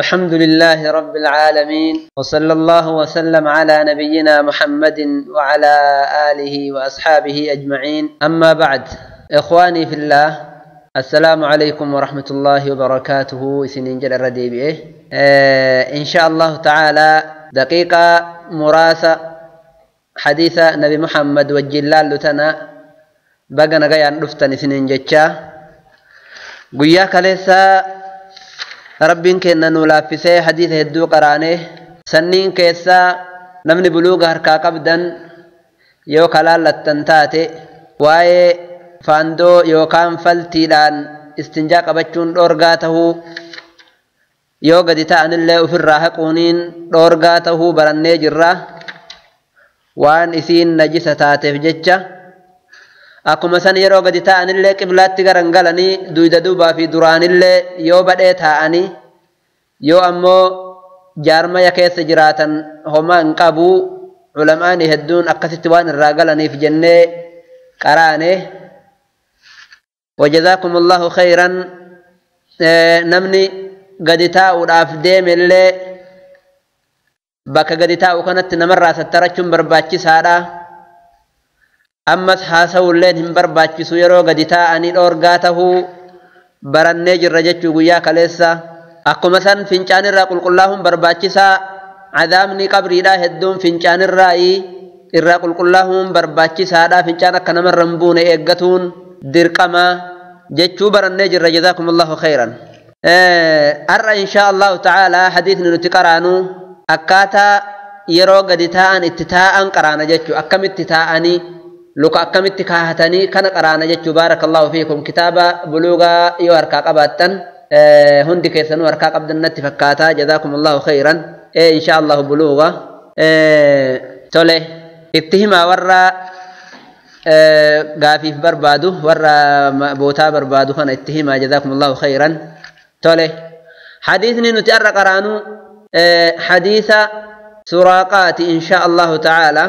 الحمد لله رب العالمين، وصلى الله وسلم على نبينا محمد وعلى آله وأصحابه أجمعين. أما بعد، إخواني في الله، السلام عليكم ورحمة الله وبركاته. سنين جل الرديبئه إن شاء الله تعالى دقيقة مراسة حديث نبي محمد وجلال لتنا بقنا غيان رفتن سنين جتشا قيا كليسا ربين كنا نولافسي حديث هدو قرانه سنين كيسا نمني بلوغ هركا قبدا يو كلال التنتاتي واي فاندو يو كان فلتيدان استنجاق بچون دورغاته يو قد تأن الله في الراحقونين دورغاته برني جرا وان إسين نجسة تاتف جتشا akkuma san yeroo gadi taa'anillee qiblaatti garangalanii duyda duubaa fi duraanillee yoo badhee taa'anii yoo ammoo jaarmaya keessa jiraatan homaa hin qabu culamaani hedduun akkasitti waan irraa galaniif jennee qaraane. وجزاكم الله خيرا. Namni gadi taa'uudhaaf deemellee bakka gadi taa'u kanatti namarraa sattarachuun barbaachisaadha. Ammas haasawulleen hin barbaachisu yeroo gadi taa'anii dhoorgaa tahuu barannee jirra jechuu guyyaa kaleessa. Akkuma san fincaanirraa qulqullaa'uun barbaachisaa. Cadaabni qabriidhaa hedduun fincaanirraayi irraa qulqullaa'uun barbaachisaadha. Fincaan akka namarra hin buune eeggatuun dirqama jechuu barannee jirra. Jazaakumullahu khayran. Har'a inshaa Allahu ta'aalaa hadiisni nuti qaraanu akkaataa yeroo gadi taa'an itti taa'an qaraana jechuu, akkamitti taa'anii luka akkamitti kaahatanii kana qaraana jechuu. Baarakallahu fiikum. Kitaaba buluugaa yoo harkaa qabaattan hundi keessanuu harkaa qabdan natti fakkaataa. Jazaakumullahu khayran. Insha Allahu buluuga tole itti himaa warra gaafiif barbaadu warra bootaa barbaadu kana itti himaa. Jazaakumullahu khayran. Tole hadiisni nuti har'a qaraanu hadiisa Suraaqaati insha Allahu ta'ala.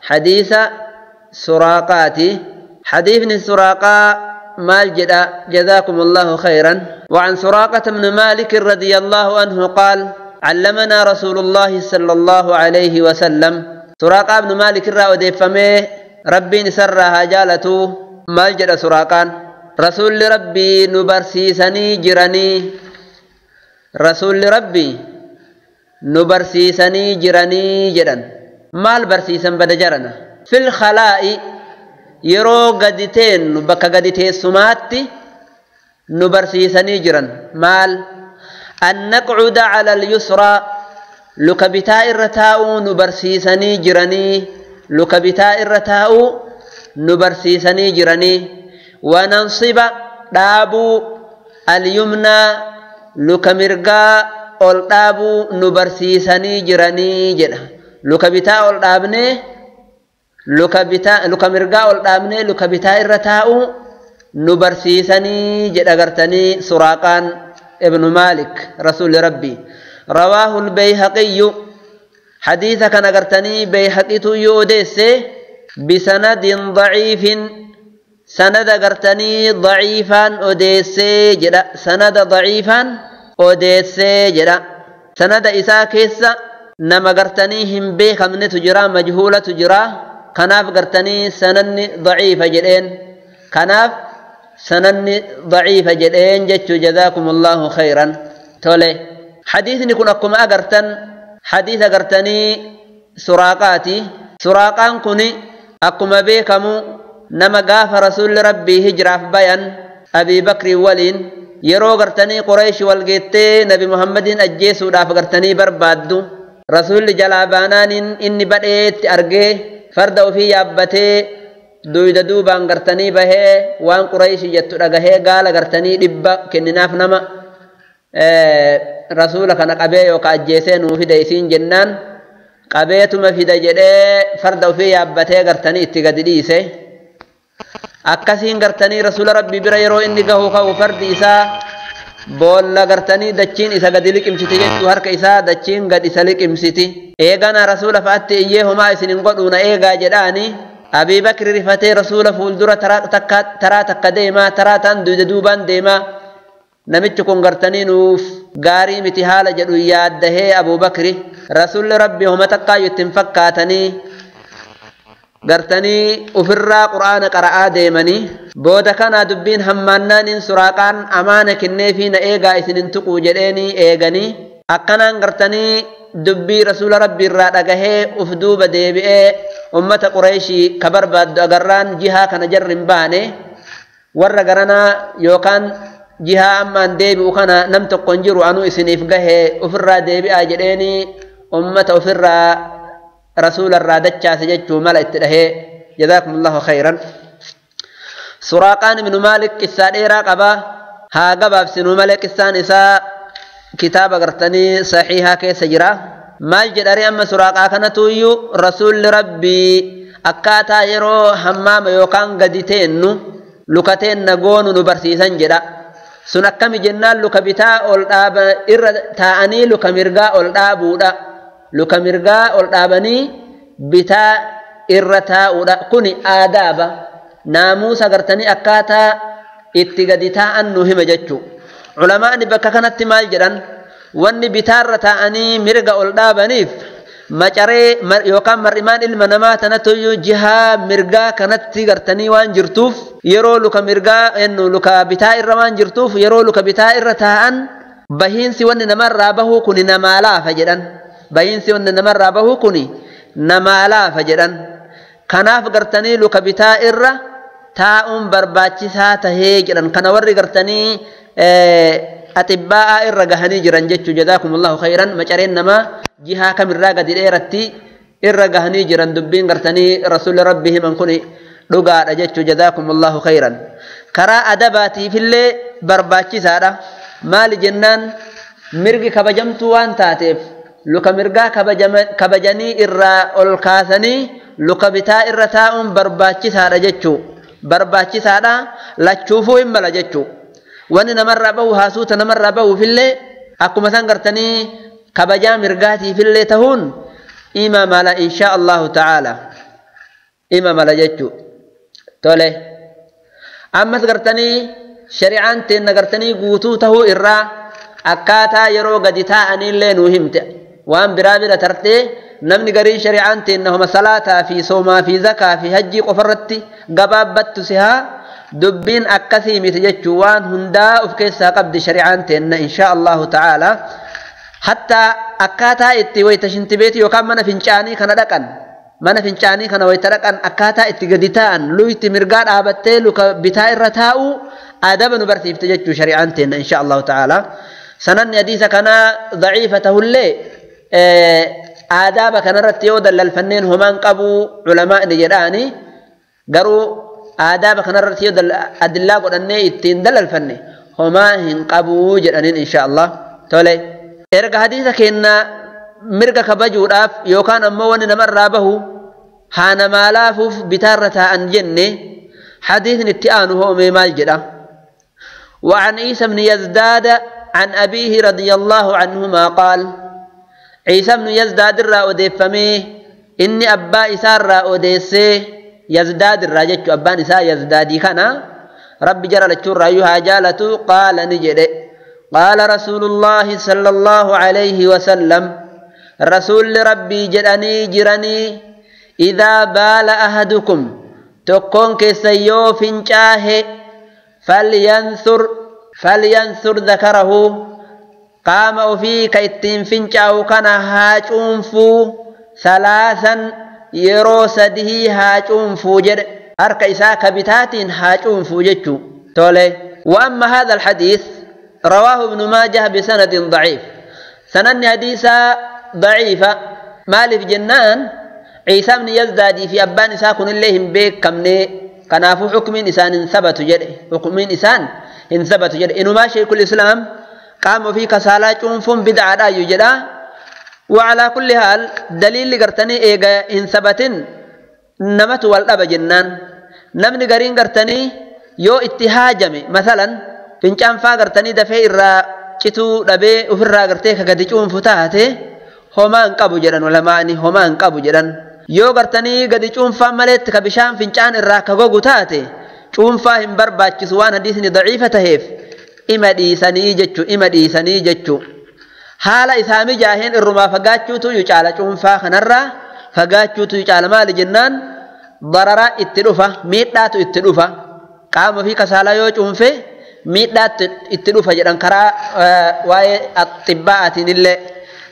Hadiisa سراقاتي حديث سراقا مال جدا. جزاكم الله خيرا. وعن سراقة بن مالك رضي الله عنه قال: علمنا رسول الله صلى الله عليه وسلم. سراقة بن مالك الرأودي فمه ربي نسرها جالته مال جدا سراقان رسول ربي نبرسيسني جراني رسول ربي نبرسيسني جراني جدا مال برسيسا بدجرنا في الخلاء yeroo gadi teennu bakka gadi teessumaatti nu barsiisanii jiran maal an naqcuda cala alyusraa luka bitaa irra taa'uu nu barsiisanii jiranii luka bitaa irra taa'uu nu barsiisanii jiranii wanansiba dhaabuu alyumnaa luka mirgaa ol dhaabuu nu barsiisanii jiranii jedha. Luka bitaa ol dhaabnee luka mirgaa ol dhaabnee luka bitaa irra taa'uu nu barsiisanii jedha gartanii Suraaqaan ibnu Maalik rasuuli rabbii. Rawaahu lbayhaqiyyu hadiisa kana gartanii Bayhaqitu yoo odeesse bisanadin daciifin sanada gartanii daciifaan odeessee jedha. Sanada daciifaan odeessee jedha. Sanada isaa keessa nama gartanii hin beekamnetu jira, majhuulatu jira. Kanaaf gartanii sananni daciifa jedheen. Kanaaf sananni daciifa jedheen jechuu. Jazaakumullahu khayran. Tole hadiisni kun akkuma agartan hadiisa gartanii Suraaqaati. Suraaqaan kun akkuma beekamu nama gaafa rasuulli rabbii hijraaf bayan Abii Bakrii waliin yeroo gartanii Qureesh walgeettee Nabi Muhammadin ajjeesuudhaaf gartanii barbaaddu rasuulli jalaa baanaaniin inni badheetti argee farda ofii yaabbatee duyda duubaan gartanii bahee waan Qureeshi jettu dhagahee gaala gartanii 100 kenninaaf nama rasuula kana qabee yookaan ajjeesee nuu fide isiin jennaan qabeetuma fida jedhee farda ofii yaabbatee gartanii itti gadi dhiise. Akkasiin gartanii rasuula rabbii bira yeroo inni gahu ka'u fardi isaa boolla gartanii dachiin isa gadi liqimsiti jechuu harka isaa dachiin gad isa liqimsiti. Eegana rasuula fa'aatti iyyee homaa isin hin godhuuna eegaa jedhaani Abii Bakri rifatee rasuula fuuldura taraa takka deemaa taraa ta'an duyda duubaan deemaa Namichi kun gartanii nuuf gaarii miti haala jedhu yaaddahee Abuu Bakri rasuulli rabbi homa takkaayyuu ittiin fakkaatanii gartanii ofirraa quraana qara'aa deemanii booda kana dubbiin hammaannaaniin Suraaqaan amaana kenneefii na eegaa isinin tuquu jedheenii eeganii akkanaan gartanii dubbii rasuula rabbi irraa dhagahee uf duuba deebi'ee ummata Qureeshii ka barbaaddu agarraan jihaa kana jarri hin baane warra garanaa yookaan jihaa ammaan deebi'u kana nam tokko hin jiru anuu isiniif gahee ofirraa deebi'aa jedheenii ummata ofirraa rasuularraa dachaase jechuu mala itti dhahee. Jazaakumullahu khayran. Suraaqaan ibnu Maalik qissaa dheeraa qabaa, haa gabaabsinuu malee qissaan isaa kitaaba gartanii saxiihaa keessa jira. Maal jedhari amma Suraaqaa kanatuyyuu rasuulli rabbii akkaataa yeroo hammaama yookaan gadi teennu lukateenna goonu nu barsiisan jedha. Sun akkami jennaan luka bitaa ol dhaaba irra taa'anii luka mirgaa ol dhaabuudha. Luka mirgaa ol dhaabanii bitaa irra taa'uudha. Kuni aadaaba naamusa gartanii akkaataa itti gadi taa'an nu hima jechuu. Culamaani bakka kanatti maal jedhan? Wanni bitaarra taa'anii mirga ol dhaabaniif macaree yookaan mar'imaan ilma namaa tanatuyyuu jihaa mirgaa kanatti gartanii waan jirtuuf yeroo luka mirgaa ennu luka bitaa irra waan jirtuuf yeroo luka bitaa irra taa'an bahiinsi wanni namarraa bahuu kuni namaa laafa jedhan. Bahiinsi wanni namarraa bahuu kuni namaa laafa jedhan. Kanaaf gartanii luka bitaa irra taa'uun barbaachisaa tahee jedhan. Kana warri gartanii atibba'aa irra gahanii jiran jechuu. Jazaakumullahu khayran. Macareen namaa jihaa kamirraa gadi dheeratti irra gahanii jiran dubbiin gartanii rasuulli rabbi himan kuni dhugaadha jechuu. Jazaakumullahu khayran. Karaa adabaatiifillee barbaachisaadha. Maali jennaan mirgi kabajamtuu waan taateef luka mirgaa kabajanii irraa ol kaasanii luka bitaa irra taa'uun barbaachisaadha jechuu. Barbaachisaadha lachuufuu hin mala jechuu. Wanni namarraa bahu haasuuta namarraa bahuufillee akkuma isaan gartanii kabajaa mirgaatiifillee tahuun ima mala insha Allahu ta'ala. Ima mala jechuu. Tole. Ammas gartanii shari'aan teenna gartanii guutuu tahuu irraa akkaataa yeroo gadi taa'aniillee nuu himte. Waan biraa bira tartee namni gariin shari'aan teenna homa salaataa fi soomaa fi zakaa fi hajjii qofarratti gabaabbattu sihaa dubbiin akkasii miti jechuu. Waan hundaa of keessaa qabdi shari'aan teenna insha Allahu ta'ala. Hattaa akkaataa itti wayita shintibeeti yookaan mana fincaanii kana dhaqan mana fincaanii kana wayita dhaqan akkaataa itti gadi taa'an luyti mirgaa dhaabattee luka bitaa irra taa'uu adaba nu barsiifte jechuu shari'aan teenna insha Allahu ta'ala. Sananni hadiisa kanaa daciifa tahullee aadaaba kanarratti yoo dallalfanneen homaan qabuu culamaa'ni jedhaani garuu aadaaba kanarratti yoo adillaa godhannee ittiin dallalfanne homaa hin qabuu jedhaniin insha Allah. Tole. Erga hadiisa keenna mirga kabajuudhaaf yookaan ammoo wanni namarraa bahu haa namaa laafuuf bitaarra taa'an jenne hadiisni itti aanu hoomee maal jedha? وعن عيسى بن يزداد عن أبيه رضي الله عنهما قال عيسى بن يزداد الرا أوديفمي إني أبا إسار را أوديسي يزداد الرا جتشو أبان إسا يزدادي كان ربي جرى لتشور رأيها جالتو قال نجد قال رسول الله صلى الله عليه وسلم رسول ربي جراني جراني إذا بال أحدكم تكون كسيو فنشاه فلينثر ذكره قام فيك اتين فنشاه كان هاجونفو ثلاثا يرو سده هاجونفو جر أرك إساك بتاتين هاجونفو جتشو تولي. وأما هذا الحديث رواه ابن ماجه بسند ضعيف. سنن حديثا ضعيفة. مالف جنان عيسى بن يزداد في أبان إساكن الليهم بيك كمني كنافو حكم إنسان ثبت جده حكم إنسان ثبت جده إنه ما شيخ الإسلام قاموا في كسالات أنفهم بدعة لا يجدا. وعلى كل حال دليل قرتني إيجا إن ثبتن نمت والأب جنان نمني قرين قرتني يو اتهاجمي مثلا fincaan faa gartanii dafee irraa cituu dhabee ofirraa gartee ka gadi cuunfu taate homaa hin qabu jedhan ulamaani homaa hin qabu jedhan. Yoo gartanii gadi cuunfaa maleetti ka bishaan fincaan irraa ka gogu taate cuunfaa hin barbaachisu waan hadiisni daciifa taheef Ima dhiisanii jechuu, ima dhiisanii jechuu. Haala isaa mijaaheen irrumaa fagaachuutu caala, cuunfaa kanarraa fagaachuutu caala. Maali jennaan dararaa itti dhufa, miidhaatu itti dhufa. Qaama fi kasaalaa yoo cuunfe miidhaatu itti dhufa jedhan karaa waa'ee xibbaa'aatiin illee.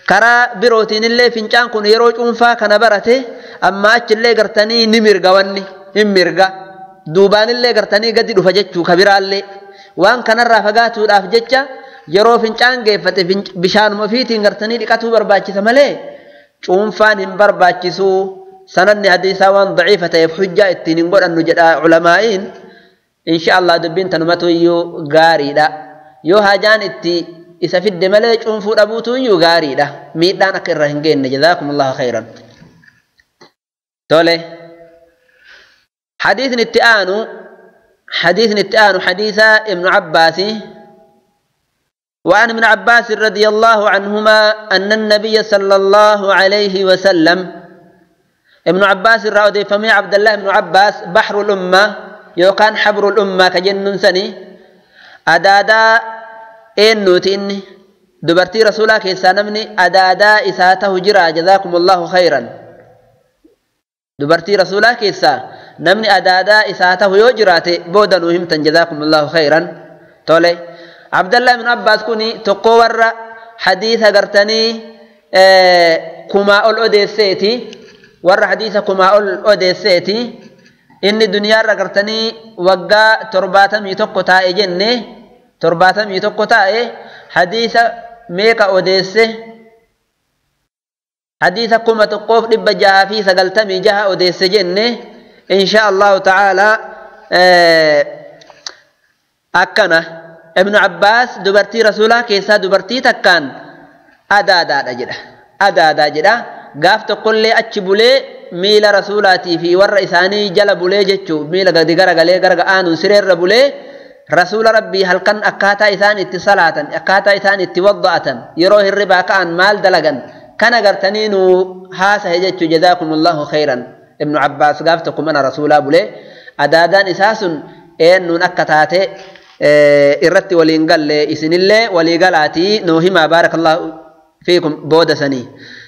Karaa birootiin illee fincaan kun yeroo cuunfaa kana barate amma achillee gartanii ni mirga, wanni hin mirga. Duubaanillee gartanii gadi dhufa jechuu kabiraallee. Waan kanarraa fagaatuudhaaf jecha yeroo fincaan geeffate bishaanuma ofiitiin gartanii dhiqatuu barbaachisa malee cuunfaan hin barbaachisuu. Sananni hadiisaa waan daciifa ta'eef hujjaa ittiin hin godhannu jedha culamaa'iin. Insha Allah dubbiin tanumatu iyyuu gaariidha. Yoo hajaan itti isa fidde malee cuunfuu dhabuutu iyyuu gaariidha. Miidhaan akka irra hin geenne. Jazaakumullahu khayran. Tole. Hadiisni itti aanu, حديث الآن حديث ابن عباس. وعن ابن عباس رضي الله عنهما أن النبي صلى الله عليه وسلم، ابن عباس الرأودي فمي عبد الله بن عباس بحر الأمة يوكان حبر الأمة كجن سني أدادا إنوتين دبرتي رسولك سنمني أدادا إساته جرا. جزاكم الله خيرا. دبرتي رسولك نمني أدادا إساته يجراتي بودا نهمتا. جزاكم الله خيرا. تولي عبد الله بن عباس كوني تقور حديث قرتني كما أول أوديسيتي ور حديث كما أول أوديسيتي إن الدنيا رقرتني وقا ترباتم يتقطع جنة ترباتم يتقطع حديث ميك أوديسي حديث كما تقوف لبجاها في سقلتمي جها أوديسي جنة إن شاء الله تعالى. أكنا ابن عباس دبرتي رسوله كيسا دبرتي تكان أدادا جدا أدادا جدا قاف تقول لي أتشبولي ميل رسولاتي في ور إساني جلبولي جتشو ميل قد غرق لي غرق آنو سرير ربولي رسول ربي هل كان أكاتا إسان اتصالاتا أكاتا إسان اتوضأة يروه الربا كأن مال دلقا كان قرتنين هاسه جتشو. جزاكم الله خيرا. ابن عباس قاف تقول أنا رسولا بولي أدادان إساس إنو أكتاتي إرتي ولين قال إسن الله ولي قالاتي نوهما بارك الله فيكم بودسني.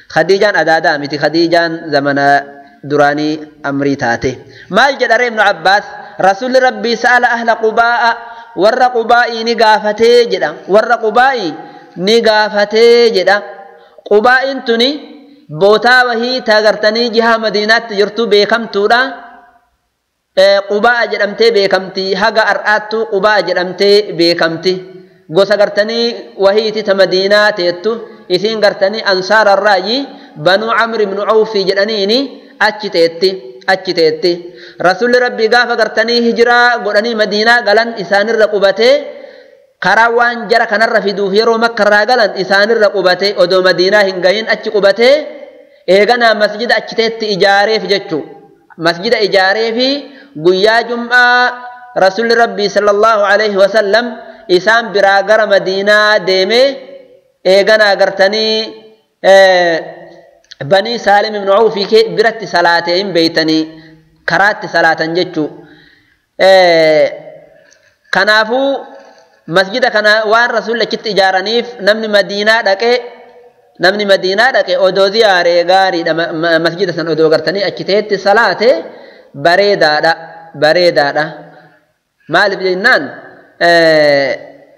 خديجان أدادا متي خديجان زمن دراني أمري تاتي. ما الجدر ابن عباس رسول ربي سأل أهل قباء ور قبائي نقافتي جدا ور قبائي نقافتي جدا. قباء تني بوتا وهي تاغرتني جهة مدينة جرتو بكم تورا قباء جدمتي بكمتي هغا أرآتو قباء جدمتي بكمتي غوسا غرتني وهي تمدينة تيتو إثين غرتني أنصار الرأي بنو عمرو بن عوف جدنيني أتشتيتي أتشتيتي. رسول ربي غاف غرتني هجرة غرني مدينة غلن إسان الرقبته كراوان جرى كان الرفيدو هيرو مكة غلن إسان الرقبته أدو مدينة هنغين أتشقبته إيغانا مسجد أتشتيتي إجاري في جتشو مسجد إجاري في قيا جمعة رسول ربي صلى الله عليه وسلم إسان براغر مدينة ديمي إيغانا غرتني بني سالم بن عوف برت صلاتهم بيتني كرات صلاة جتشو. كنافو مسجد كان وان رسول كت إجارانيف نمني مدينة دك نمني مدينة دك أدو زيارة غاري مسجد سن أدو غرتني أكتيت صلاة بريدة دا بريدة دا مال بجنان.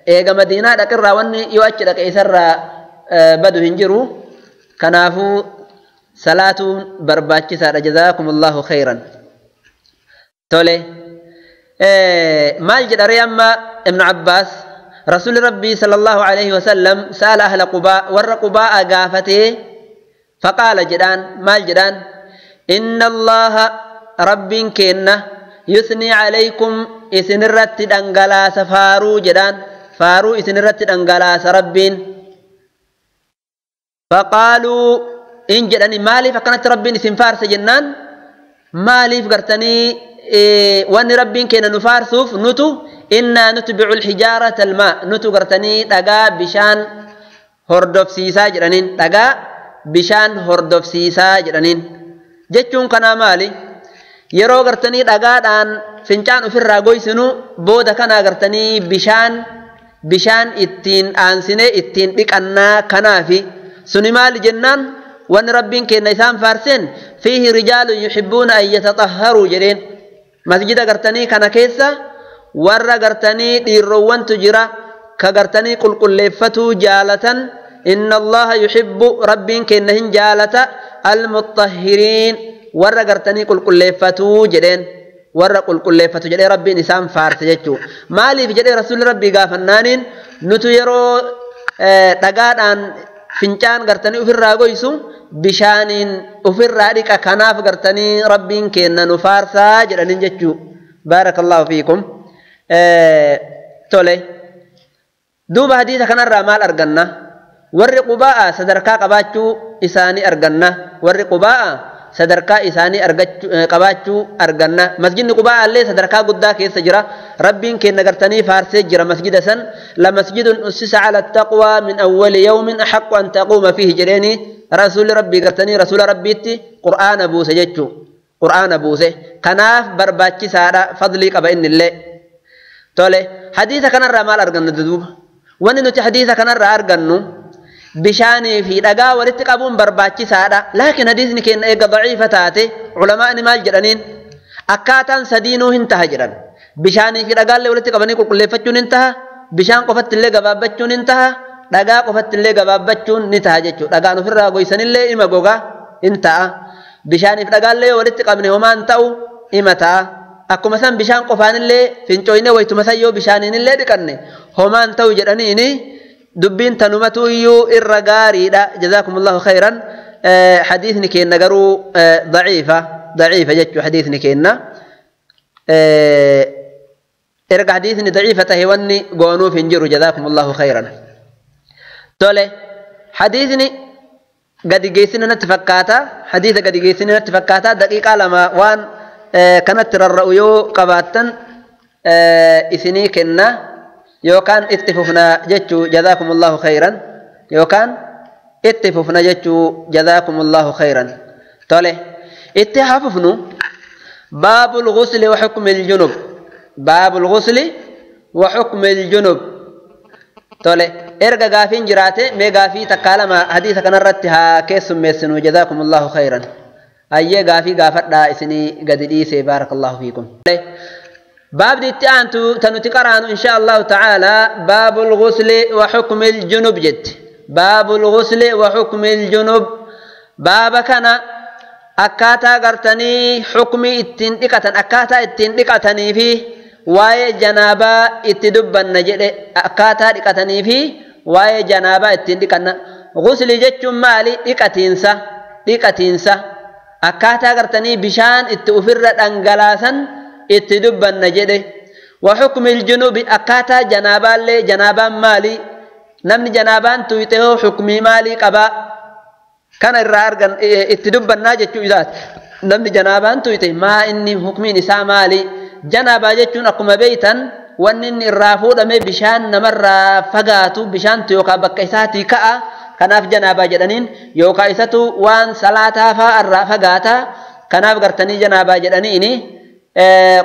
إيجا مدينة دك الرواني يؤكد دك إسر بدو هنجرو كنافو صلاة برباكي سار. جزاكم الله خيرا. تولي مال جدري أما ابن عباس رسول ربي صلى الله عليه وسلم سأل أهل قباء ور قباء قافته فقال جدان مال جدان إن الله رب كنا يثني عليكم إسنرت دنغلاس فارو جدان فارو إسنرت دنغلاس ربين. فقالوا إن جداني مالي فكانت ربين إسن فارس جنان مالي فقرتني وان ربين كنا نفارسوف نتو إنا نتبع الحجارة الماء نتو قرتني دقا بشان هردوف سيسا جرانين دقا بشان هردوف سيسا جرانين جتشون كنا مالي yeroo gartanii dhagaadhaan fincaan ofirraa goysinu booda kana gartanii bishaan Bishaan ittiin aansinee ittiin dhiqannaa kanaafi suni maali jennaan wanni rabbiin kenna isaan faarseen fiihi rijaalun yuhibbuuna an yataxahharuu jedheen masjida gartanii kana keessa warra gartanii dhiirroowwantu jira ka gartanii qulqulleeffatuu jaalatan inna allaha yuhibbu rabbiin kenna hin jaalata almuxahhiriin warra gartanii qulqulleeffatuu jedheen warra qulqulleeffatu jedhee rabbiin isaan faarse jechuu maaliif jedhee rasuulli rabbii gaafannaaniin nutu yeroo dhagaadhaan fincaan gartanii ofirraa goysu bishaaniin ofirraa dhiqa kanaaf gartanii rabbiin kenna nu faarsaa jedhaniin jechuu baarakallahu fiikum tole duuba hadiisa kanarraa maal arganna warri qubaa'a sadarkaa qabaachuu isaanii arganna warri qubaa'a sadarkaa isaanii qabaachuu arganna masjidni qubaa illee sadarkaa guddaa keessa jira rabbiin kenna gartanii faarsee jira masjida san la masjidun ussisa ala taqwaa min awwali yawmin ahaqqu an taquuma fiihi jedheeni rasuulli rabbii gartanii rasuula rabbiitti qur'aana buuse jechuu qur'aana buuse kanaaf barbaachisaadha fadlii qaba innillee tole hadiisa kanarraa maal arganna duuba wanni nuti hadiisa kanarraa argannu bishaanii fi dhagaa walitti qabuun barbaachisaadha laakiin hadiisni keenya eega daciifa taate culamaa'ni maal jedhaniin akkaataan sadiinuu hin taha jedhan bishaanii fi dhagaallee walitti qabanii qulqulleeffachuun hin taha bishaan qofatti illee gabaabbachuun hin taha dhagaa qofatti illee gabaabbachuun ni taha jechuudha dhagaan ofirraa goysanillee ima goga hin ta'a bishaanii fi dhagaallee walitti qabne homaan ta'u ima ta'a akkuma san bishaan qofaanillee fincooyne waytuma san yoo bishaaniinillee dhiqanne homaan ta'u jedhaniini dubbiin tanumatu iyyuu irra gaariidha jazaakumullahu khayran hadiisni keenna garuu daciifa daciifa jechuu hadiisni keenna erga hadiisni daciifa tahe wanni goonuuf hin jiru jazaakumullahu khayran tole hadiisni gadi geessina natti fakkaata hadiisa gadi geessina natti fakkaata daqiiqaa lama waan kanatti rarra'u yoo qabaattan isinii kenna yookaan itti fufna jechuu jazaakumullahu khayran yookaan itti fufna jechuu jazaakumullahu khayran tole itti haa fufnu baabul ghusli wa hukmil junub baabul ghusli wa hukmil junub tole erga gaafiin jiraate mee gaafii takkaa lama hadiisa kanarratti haa keessummeessinu jazaakumullahu khayran ayyee gaafii gaafadhaa isinii gadi dhiisee baarakallahu fiikum باب دي أنتو تنتقران إن شاء الله تعالى باب الغسل وحكم الجنوب جد باب الغسل وحكم الجنوب باب كان أكاتا قرتني حكمي اتندقة أكاتا اتندقتني فيه واي جنابا اتدبا نجد أكاتا دقتني فيه واي جنابا اتندقنا غسل جد مالي دقتينسا دقتينسا أكاتا قرتني بشان اتوفرت أنقلاسا itti dubbanna jedhe wa hukmi aljunubi akkaataa janaabaallee janaabaan maali namni janaabaan tuyxe hoo hukmii maalii qabaa kana irraa argan itti dubbannaa jechuu isaati namni janaabaan tuyxe maa inni hukmiin isaa maali janaabaa jechuun akkuma beeytan wanni inni irraa fuudhame bishaan namarraa fagaatu bishaantu yookaan bakka isaatii ka'a kanaaf janaabaa jedhaniin yookaan isatu waan salaataa fa'aa irraa fagaata kanaaf gartanii janaabaa jedhaniini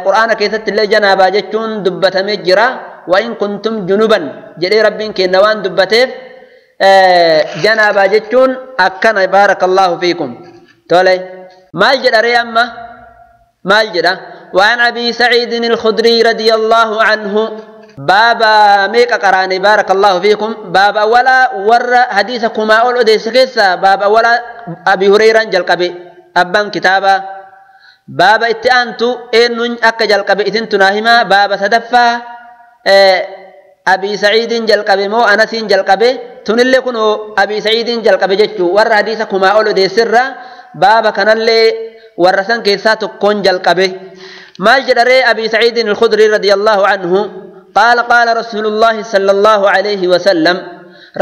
qur'aana keessatti illee janaabaa jechuun dubbatamee jira وإن كنتم جنبا جدي ربين كنا وان دبتيف جنابا جتون أكنا بارك الله فيكم تولي ما الجدر يا أما ما الجدر. وعن أبي سعيد الخدري رضي الله عنه بابا ميك قراني بارك الله فيكم بابا ولا ور حديثكما أول أديس بابا ولا أبي هريرة جلقبي أبان كتابا بابا اتأنتو إنن أكا جلقبي إتنتو ناهما بابا سدفا أبي سعيد جلقبي مو أنس جلقبي تنلي كنو أبي سعيد جلقبي جتشو ور حديثكما أول أديس بابا كان اللي ورسن كيساتو كون جلقبي ما الجدري أبي سعيد الخدري رضي الله عنه قال قال رسول الله صلى الله عليه وسلم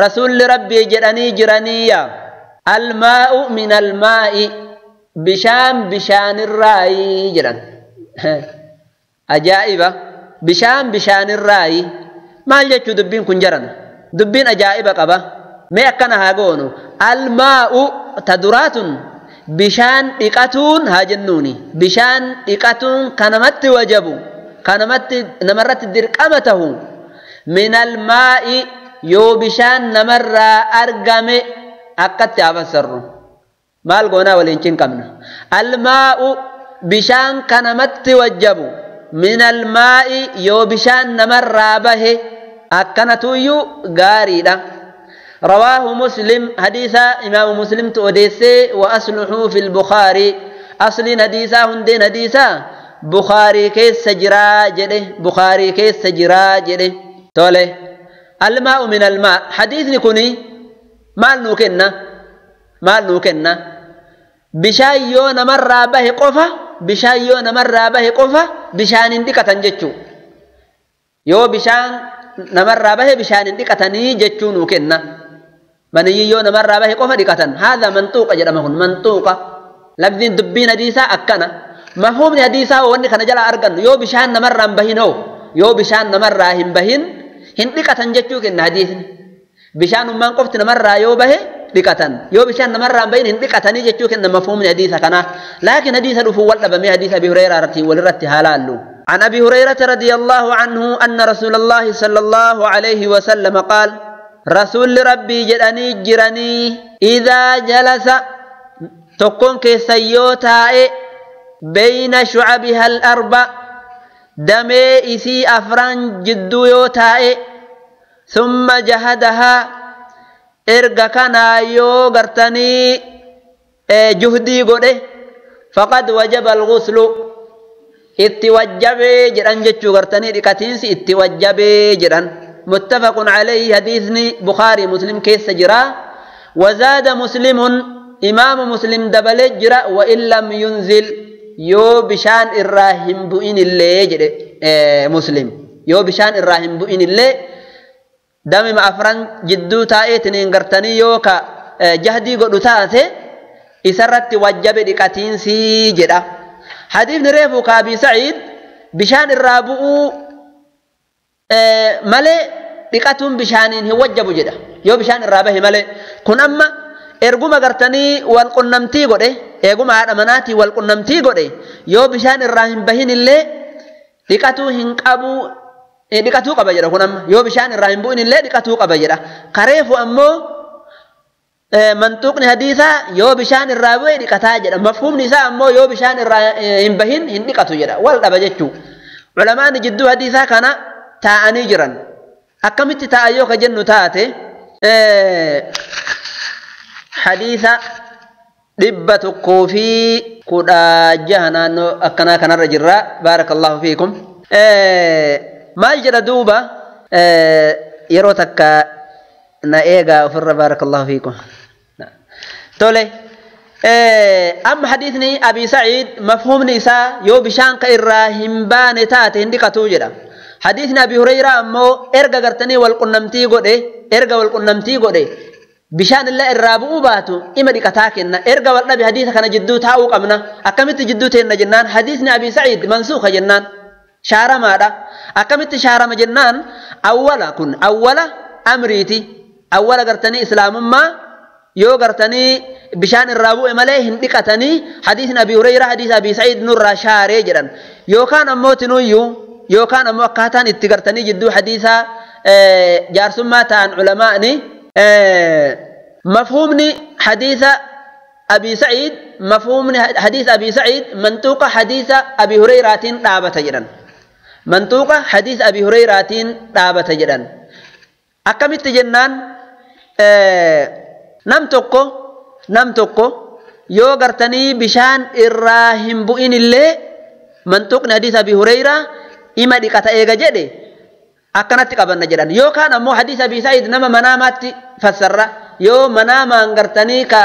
رسول ربي جراني جرانيا الماء من الماء بشان بشان الرأي جران أجائبة بشان بشان الرأي ما الجدو دبين كنجران دبين أجائبة قبا ما أكنها قونو الماء تدرات بشان إقاتون هاجنوني بشان إقاتون كنمت وجبو كنمت نمرت الدرقمته من الماء yoo bishaan namarraa argame akkatti afassarru maal goonaa waliin cinqabna. Almaa'u bishaan kanamatti wajjabu min almaa'i yoo bishaan namarraa bahe akkanatuyyuu gaariidha. رواه مسلم حديثا إمام مسلم تؤديسي وأصله في البخاري أصل حديثا هندين حديثا بخاري كيس جرا جده بخاري كيس جرا جده تولي الماء من الماء حديث نكوني مال نوكنا مال نوكنا بشان yoo namarraa bahe qofa bishaan yoo namarraa bahe qofa bishaaniin dhiqatan jechuu yoo bishaan namarraa bahe bishaaniin dhiqatanii jechuu nuu kenna. Maniyyi yoo namarraa bahe qofa dhiqatan haadha mantuuqa jedhama kun mantuuqa lafziin dubbiin hadiisaa akkana. Mafhuumni hadiisaa wanni kana jala argannu yoo bishaan namarraa hin bahin hoo yoo bishaan namarraa hin bahin hin dhiqatan jechuu kenna hadiisni. Bishaan ummaan qofti namarraa yoo bahe dhiqatan yoo bishaan namarraa hin bahin hin dhiqatanii jechuu kenna mafhuumni hadiisa kanaa. Laakiin hadiisa dhufuu wal dhabamee hadiisa Abi Hureyraa irratti walirratti haa laallu. عن أبي هريرة رضي الله عنه أن رسول الله صلى الله عليه وسلم قال رسول ربي جراني جراني إذا جلس تكون كسيوتا بين شعبها الأربع دمي إسي أفران جدو يوتا ثم جهدها إرقا كان يو غرتني جهدي قده فقد وجب الغسل itti wajjabee jedhan jechuu gartanii dhiqatiinsi itti wajjabee jedhan. Muttafaqun alayhi hadiisni Bukhaarii Muslim keessa jira. Wazaada Muslimun imaamu Muslim dabalee jira wa in lam yunzil yoo bishaan irraa hin bu'in illee jedhe Muslim yoo bishaan irraa hin bu'in illee damima afran jidduu taa'eetiniin gartanii yoo ka jahdii godhu taate isarratti wajjabe dhiqatiinsi jedha. حديث ريفو كابي سعيد بشان الرابؤ مالي dhiqatuun bishaaniin hin wajjabu jedha. Yoo bishaan irraa bahe malee kun amma erguma gartanii wal qunnamtii godhe eeguma haadha manaatii wal qunnamtii godhe yoo bishaan irraa hin bahin illee dhiqatuu hin qabu dhiqatuu qaba jedha kun amma yoo bishaan irraa hin bu'in illee dhiqatuu qaba jedha. Kareefu ammoo mantuuqni hadiisaa yoo bishaan irraa bu'e dhiqataa jedha. Mafhuumni isaa ammoo yoo bishaan irraa hin bahin hin dhiqatu jedha. Wal dhaba jechuu. Ulamaan jidduu hadiisaa kana taa'anii jiran. Akkamitti taa'a yoo ka jennu taate hadiisa 116 naannoo akkanaa kanarra jirra. Baarakallahu fiikum. Maal jedha duuba yeroo takka na eegaa ofirra. Baarakallahu fiikum. Tole amma hadiisni Abi Saciid mafhuumni isaa yoo bishaan ka irraa hin baane taate hin dhiqatuu jedha. Hadiisni Abi Hureyraa ammoo erga gartanii wal qunnamtii godhe erga wal qunnamtii godhe bishaan illee irraa bu'uu baatu ima dhiqataa kenna. Erga wal dhabe hadiisa kana jidduu taa'uu qabna. Akkamitti jidduu teenna jennaan hadiisni Abi Saciid mansuuka jennaan shaaramaadha. Akkamitti shaarama jennaan awwala kun awwala amriiti. Awwala gartanii islaamummaa yoo gartanii bishaan irraa bu'e malee hin dhiqatanii hadiisni Abi Hureyraa hadiisa Abi Saciid nurraa shaaree jedhan. Yookaan ammoo tinuyyuu yookaan ammoo akkaataan itti gartanii jidduu hadiisaa jaarsummaa ta'an ulamaa'ni mafhuumni hadiisa Abi Saciid mafhuumni hadiisa Abi Saciid mantuuqa hadiisa Abi Hureyraatiin dhaabata jedhan. Mantuuqa hadiisa Abi Hureyraatiin dhaabata jedhan. Akkamitti jennaan nam tokko yoo gartanii bishaan irraa hin bu'in illee mantuuqni hadiisa Abi Hureyraa ima dhiqata eega jedhe akkanatti qabanna jedhan. Yookaan ammoo hadiisa Abi Saciid nama manaamaatti fassarra. Yoo manaamaan gartanii ka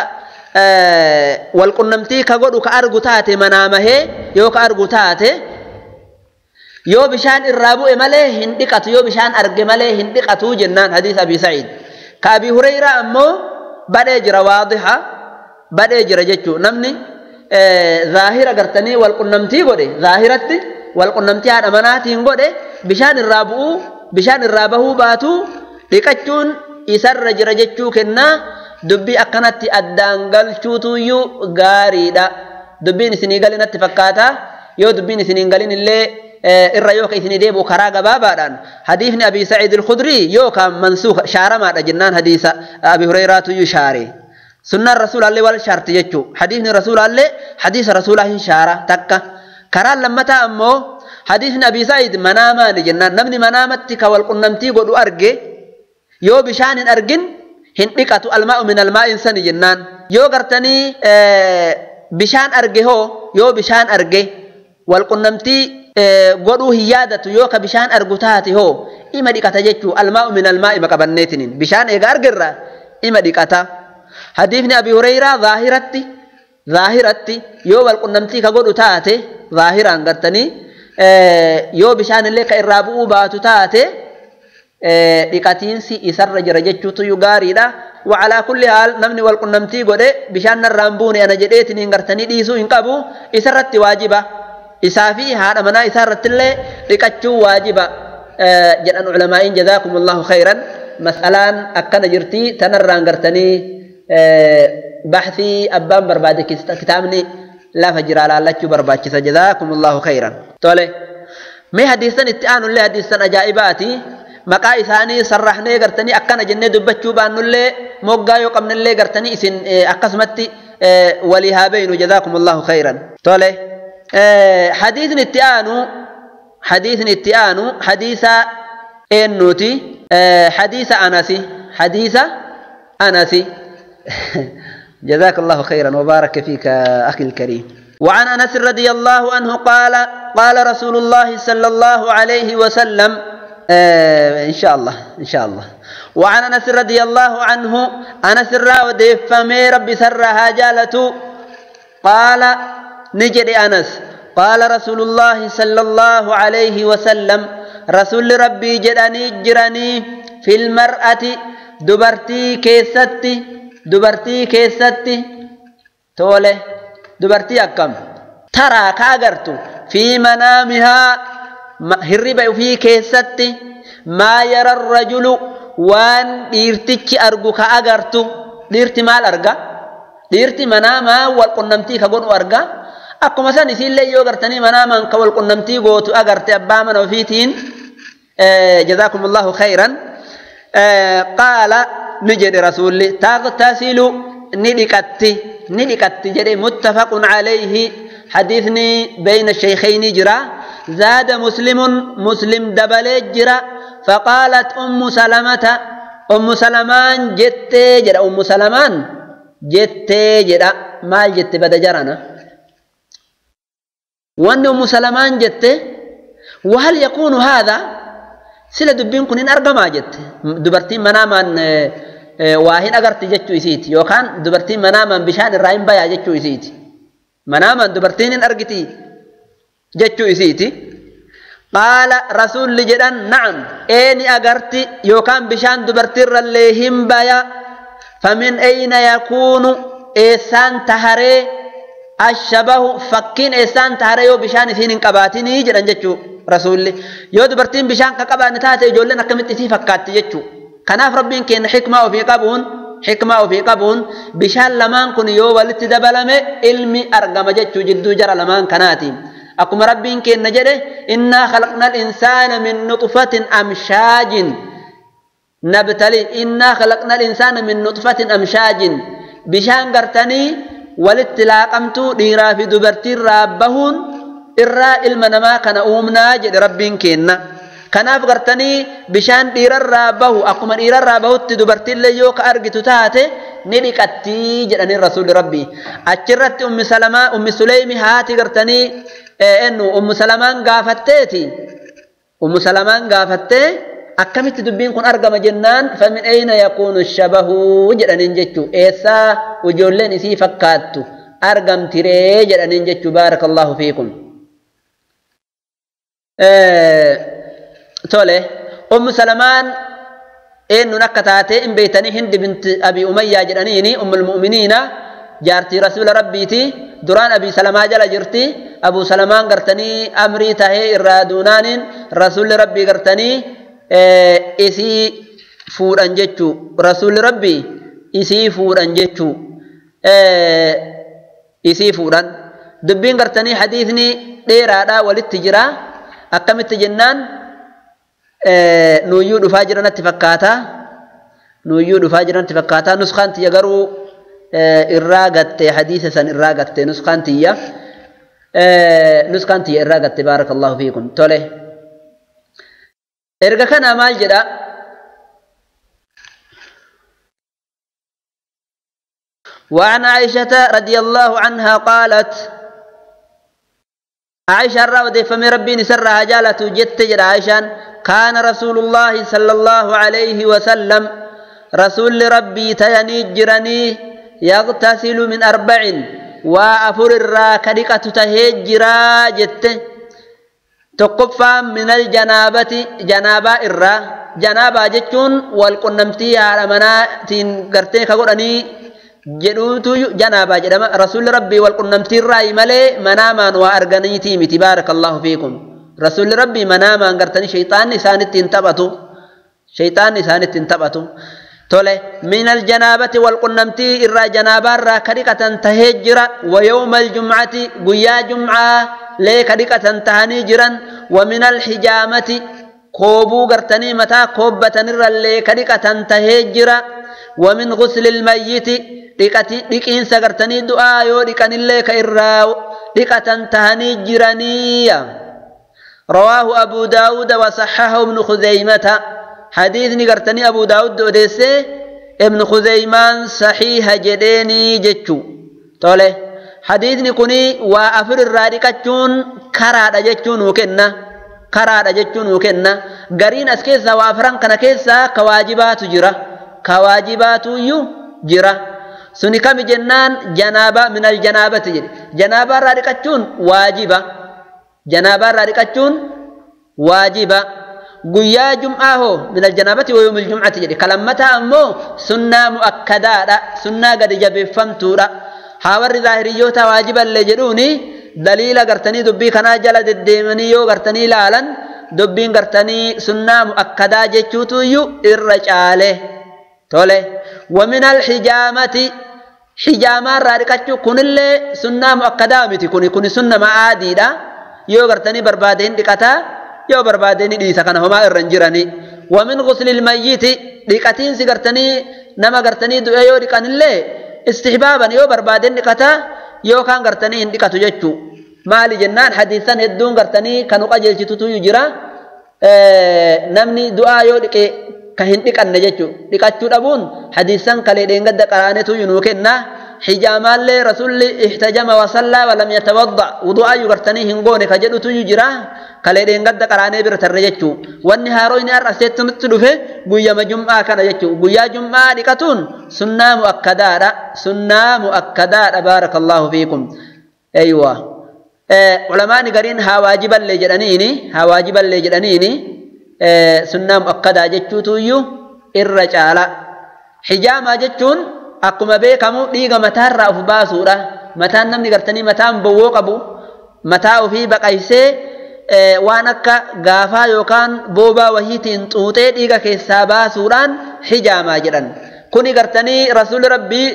wal qunnamtii ka godhu ka argu taate manaamahee yoo ka argu taate yoo bishaan irraa bu'e malee hin dhiqatu yoo bishaan arge malee hin dhiqatu jennaan hadiisa Abi Saciid. Ka Abi Hureyraa ammoo badhee jira waadiha badhee jira jechuu namni zaahira gartanii wal qunnamtii godhe zaahiratti wal qunnamtii haadha manaatiin godhe bishaan irraa bu'uu bishaan irraa bahuu baatu dhiqachuun isarra jira jechuu kennaa. Dubbii akkanatti addaan galchuutuyyuu gaariidha. Dubbiin isinii galinatti fakkaata. Yoo dubbiin isinii galin illee irra yoo ka isinii deebi'u karaa gabaabaadhaan hadiisni Abi Sa'iid al-Khudrii yookaan mansuuka shaaramaadha jennaan hadiisa Abi Hureyraatu iyyuu shaare. Sunnaan rasuulaallee wal shaarti jechuu hadiisni rasuulaallee hadiisa rasuulaa hin shaara takka. Karaan lammataa ammoo hadiisni Abi Sa'iid manaamaani jennaan namni manaamatti ka wal qunnamtii godhu arge yoo bishaan hin argin hin dhiqatu almaa'u min almaa'in sani jennaan yoo gartanii bishaan arge hoo yoo bishaan arge wal qunnamtii godhuu hin yaadatu yoo ka bishaan argu taate hoo ima dhiqata jechuu almaa'u min almaa'i maqabanneetiniin bishaan eega argerra ima dhiqata. Hadiisni Abi Hureyraa zaahiratti yoo wal qunnamtii ka godhu taate zaahiraan gartanii yoo bishaan illee ka irraa bu'uu baatu taate dhiqatiinsi isarra jira jechuutu iyyuu gaariidha. Wacalaa kulli haal namni wal qunnamtii godhe bishaan narraan buune ana jedheetiin gartanii dhiisuu hin qabu isarratti waajiba. Isaa fi haadha manaa isaarrattillee dhiqachuu waajiba jedhan ulamaa'iin jazaakumullahu khayran. Mas'alaan akkana jirti tanarraan gartanii baxsii abbaan barbaade kitaabni lafa jira laallachuu barbaachisa jazaakumullahu khayran. Tole mee hadiisan itti aanullee hadiisan ajaa'ibaati. Maqaa isaanii sarrahnee gartanii akkana jennee dubbachuu baannullee moggaa yoo qabnellee gartanii isin akkasumatti walii haa beeynu jazaakumullahu khayran. Tole hadiisni itti aanu hadiisa eennuuti hadiisa Anasi hadiisa Anasi. جزاك الله خيرا وبارك فيك أخي الكريم. وعن أنس رضي الله عنه قال قال رسول الله صلى الله عليه وسلم إن شاء الله إن شاء الله. وعن أنس رضي الله عنه أنس الراودي فمي ربي سرها جالته قال نجد أنس قال رسول الله صلى الله عليه وسلم رسول ربي جراني جراني في المرأة دبرتي كيستي دبرتي كيستي تولي دبرتي أكم ترى كاغرتو في منامها هرب في كيستي ما يرى الرجل وان ديرتك أرجو كأغرتو ديرتي مال أرجع ديرتي مناما والقنمتي كغون أرجع أكو مثلا يصير لي يوغرتني مناما كوال قنمتي غوتو أغرتي أباما وفيتين جزاكم الله خيرا. قال نجد رسول تغتسل ندكتي ندكتي جري متفق عليه حديثني بين الشيخين جرا زاد مسلم مسلم دبل جرا فقالت أم سلمة أم سلمان جت جرا أم سلمان جت جرا ما جت بدا جرانا وأن أم سلمان جت وهل يكون هذا سلا دبين كنين أرجما جت دبرتين مناما واهن أجرت جتشو يسيت يوكان دبرتين مناما بشان الرأيم بيا جتشو يسيت مناما دبرتين أرجتي جتشو يسيتي قال رسول لجدان نعم أين أجرتي يوكان بشان دبرتين رليهم بيا فمن أين يكون إنسان تهري الشبه فكين إنسان تهري بشان سين قباتني جدان جتشو رسول يو دبرتين بشان كقبان تاتي جولنا كمت سي فكات جتشو كناف ربين كين حكمة وفي قبون حكمة وفي قبون بشان لمان كن يو ولت دبلمه علمي أرقم جتشو جدو جرى لمان كناتي أكم ربين كين نجده إنا خلقنا الإنسان من نطفة أمشاج نبتلي إنا خلقنا الإنسان من نطفة أمشاج بشان قرتني ولت لاقمتو ديرا في دبرتين رابهون إرى المنما كان أومنا جد ربين كينا كناف قرتني بشان ديرا رابه أقوم ديرا رابه تدبرتين ليوك أرجتو تاتي ندكتي جدني الرسول ربي أجرت أم سلمة أم سليم هاتي قرتني إنه أم سلمان قافتتي أم سلمان قافتتي أكملت دبين كن أرقم جنان فمن أين يكون الشبه جدني جتشو إيسا وجولين إسي فكاتو أرقم تري جدني جتشو بارك الله فيكم. تولي أم سلمان إنه نكتاتي إن بيتني هند بنت أبي أمية جرانيني أم المؤمنين جارتي رسول ربيتي دران أبي سلمة جل جرتي أبو سلمان قرتني أمري تهي إرادونان رسول ربي قرتني إسي فوران جتشو رسول ربي إسي فوران جتشو إسي فوران دبين قرتني حديثني ديرادا وللتجرا Akkamitti jennaan nuyyuu dhufaa jiranatti fakkaata. Nuyyuu dhufaa jiranatti fakkaata. Nuskaan tiyya garuu irraa gatte, hadiisa san irraa gatte nuskaan tiyya. Nuskaan tiyya irraa gatte, baarakallahu fiikum. Tole. Erga kana maal jedha? وعن عائشة رضي الله عنها قالت عائشة راودي فمي ربي نسرها جالة جت جد عائشة كان رسول الله صلى الله عليه وسلم رسول ربي تيني جرني يغتسل من 4 وأفر الراكدقة تهجرا جت تقفى من الجنابة جنابة الرا جنابة جتون والقنمتي على مناتين قرتين كقرني jedhuutu janaabaa jedhama. Rasuulli Rabbii wal qunnamtii irraa malee manaamaan waa arganiitii miti. Baarakallahu fiikum. Rasuulli Rabbii manaamaan gartanii shayxaanni isaanitti hin taphatu. Shayxaanni isaanitti hin taphatu. Tole minal janaabati wal qunnamtii irraa janaabaa irraa ka dhiqatan tahee jira. Wa yawmal jum'ati guyyaa jum'aa lee ka dhiqatan tahanii jiran. Wa minal hijaamati koobuu gartanii mataa koobbatanirrallee ka dhiqatan tahee jira. Wa min ghuslil mayyiti dhiqiinsa gartanii du'aa yoo dhiqanillee ka irraa dhiqatan tahanii jiraniya. Rawaahu Abu Daawud wa saxahahu Ibnu Khuzaymata. Hadiisni gartanii Abu Daawud odeessee Ibnu Khuzaymaan saxiiha jedheenii jechuu. Tole hadiisni kuni waa 4 irraa dhiqachuun karaadha jechuu nuu kenna. Karaadha jechuu nuu kenna. Gariin as keessaa waa 4 kana keessaa ka waajibaatu jira. Ka waajibaatuyyuu jira. Suni kami jennaan janaaba minal janaabati jedhe. Janaabaa irraa dhiqachuun waajiba. Janaabaa irraa dhiqachuun waajiba. Guyyaa jum'aa hoo minal janaabati wa yawmil jum'ati jedhe. Kalammataa ammoo sunnaa mu'akkadaadha. Sunnaa gadi jabeeffamtuudha. Haa warri zaahiriyyoota waajiballee jedhuuni daliila gartanii dubbii kanaa jala deddeemanii yoo gartanii ilaalan dubbiin gartanii sunnaa mu'akkadaa jechuutuyyuu irra caale. Tole wa minal hijaamati hijaamaa irraa dhiqachuu kunillee sunnaa mu'akkadaa miti. Kuni sunna ma'aadiidha. Yoo gartanii barbaade hin dhiqataa, yoo barbaade ni dhiisa, kana homaa irra hin jirani. Wa min ghuslil mayyiti dhiqatiinsi gartanii nama gartanii du'e yoo dhiqanillee istihbaaban yoo barbaade hin dhiqataa yookaan gartanii hin dhiqatu jechuu. Maali jennaan hadiisan hedduun gartanii kan qajeelchitutu jira. Namni du'aa yoo dhiqe ka hin dhiqanne jechuu. Dhiqachuu dhabuun hadiisan kalee dheengadda qaraanetu nuu kenna. Hijaamaallee rasuulli ihtajama wa sallaa wa lam yatawadda wudu'aa yu gartanii hin goone ka jedhutu jira. Kalee dheengadda qaraanee bira tarre jechuu. Wanni haaroyni har'a aseetti nutti dhufe guyyama jum'aa kana jechuu. Guyyaa jum'aa dhiqatuun sunnaa mu'akkadaadha. Sunnaa mu'akkadaadha. Baarakallahu fiikum. Aywa. Ulamaani gariin haa waajiballee jedhaniini, haa waajiballee jedhaniini sunnaa mu'akkadaa jechuutuyyuu irra caala. Hijaamaa jechuun akkuma beekamu dhiiga mataarraa of baasuudha. Mataan namni gartanii mataan bowwoo qabu mataa ofii baqaysee waan akka gaafaa yookaan boobaa wahiitiin xuuxee dhiiga keessaa baasuudhaan hijaamaa jedhan. Kuni gartanii rasuulli Rabbii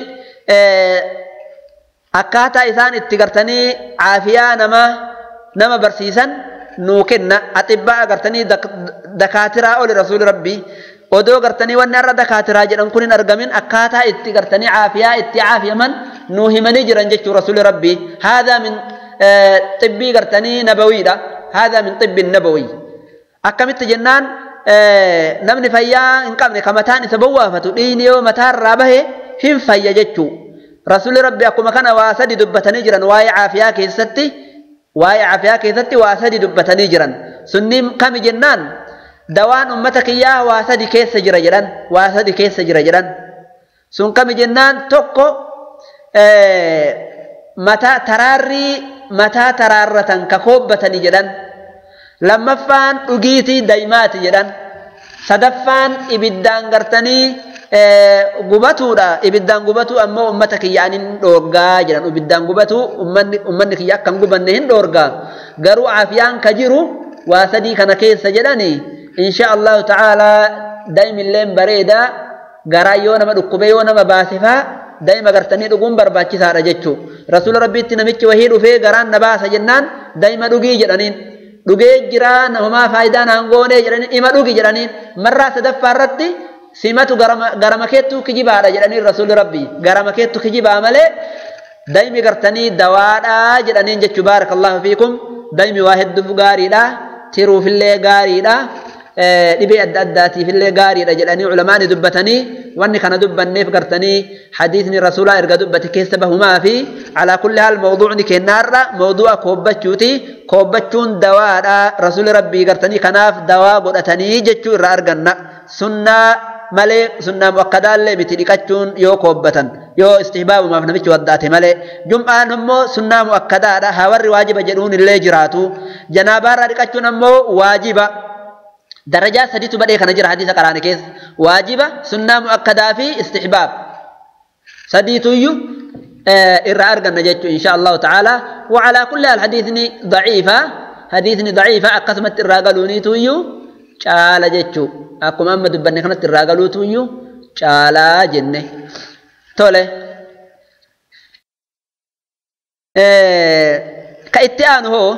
akkaataa isaan itti gartanii caafiyaa nama barsiisan nuu kenna. Axibbaa gartanii dakaatiraa oli rasuulli Rabbii odoo gartanii wanni har'a dakaatiraa jedhan kun hin argamin akkaataa itti gartanii caafiyaa itti caafiyaman nuu himanii jiran jechuu rasuulli Rabbii. Haadhaa min xibbii gartanii nabawiidha. Haadhaa min xibbi nabawi. Akkamitti jennaan namni fayyaa hin qabne ka mataan isa bowwaafatu dhiigni yoo mataarraa bahe hin fayya jechuu. Rasuulli Rabbi akkuma kana waa sadi dubbatanii jiran waa'ee caafiyaa keessatti. Waa'ee caafiyaa keessatti waa sadi dubbatanii jiran. Sunniin kami jennaan dawaan ummata kiyyaa waa sadi keessa jira jedhan. Waa sadi keessa jira jedhan. Sun kami jennaan tokko mataa taraarrii mataa taraarratan ka koobbatanii jedhan. Lammaffaan dhugiitii daa'imaati jedhan. Sadaffaan ibiddaan gartanii gubatuudha. Ibiddaan gubatu ammoo ummata kiyyaan hin dhoorgaa jedhan. Ibiddaan gubatu ummanni kiyya akka hin gubanne hin dhoorgaa. Garuu caafiyaan ka jiru waa sadii kana keessa jedhani. Insha Allahu ta'ala daa'imilleen bareedaa garaa yoo nama dhukkube yoo nama baasifaa daa'ima gartanii dhuguun barbaachisaadha jechuu. Rasuula Rabbiitti namichi wahii dhufee garaan na baasa jennaan daa'ima dhugii jedhaniin. Dhugee jira homaa faayidaa naan goonee jedhanii ima dhugi jedhaniin. Marraa sadaffaa irratti simatu garama keettuu kijibaadha jedhaniin rasuulli rabbii. Garama keettu kijibaa malee daymi gartanii dawaadhaa jedhaniin jechuu. Baarakallahu fiikum. Daymi waa hedduuf gaariidha. Tiruufillee gaariidha. Dhibee adda addaatiifillee gaariidha jedhanii ulamaani dubbatanii. Wanni kana dubbanneef gartanii hadiisni rasuulaa erga dubbate keessa bahumaa fi alaa kulli haal mawduucni kennaarra mawduu'a koobbachuuti. Koobbachuun dawaadha. Rasuulli rabbii gartanii kanaaf dawaa godhatanii jechuu irraa arganna. Sunnaa malee sunnaa muakkadaallee miti dhiqachuun yoo koobbatan yoo istihbaabumaaf namichi waddaate malee. Jum'aan immoo sunnaa muakkadaadha. Haa warri waajiba jedhuun illee jiraatu. Janaabaarraa dhiqachuun ammoo waajiba. Darajaa sadiitu badhee kana jira hadiisa qaraane keessa. Waajiba, sunnaa muakkadaa fi istihbaab. Sadiituyyuu irraa arganna jechuu insha Allahu ta'ala. Wa alaa kulli haal hadiisni daciifa. Hadiisni daciifa akkasumatti irraa galuuniituyyuu caala jechuu. Akkuma amma dubbanne kanatti irraa galuutuyyuu caalaa jenne. Tole. Ka itti aanu hoo?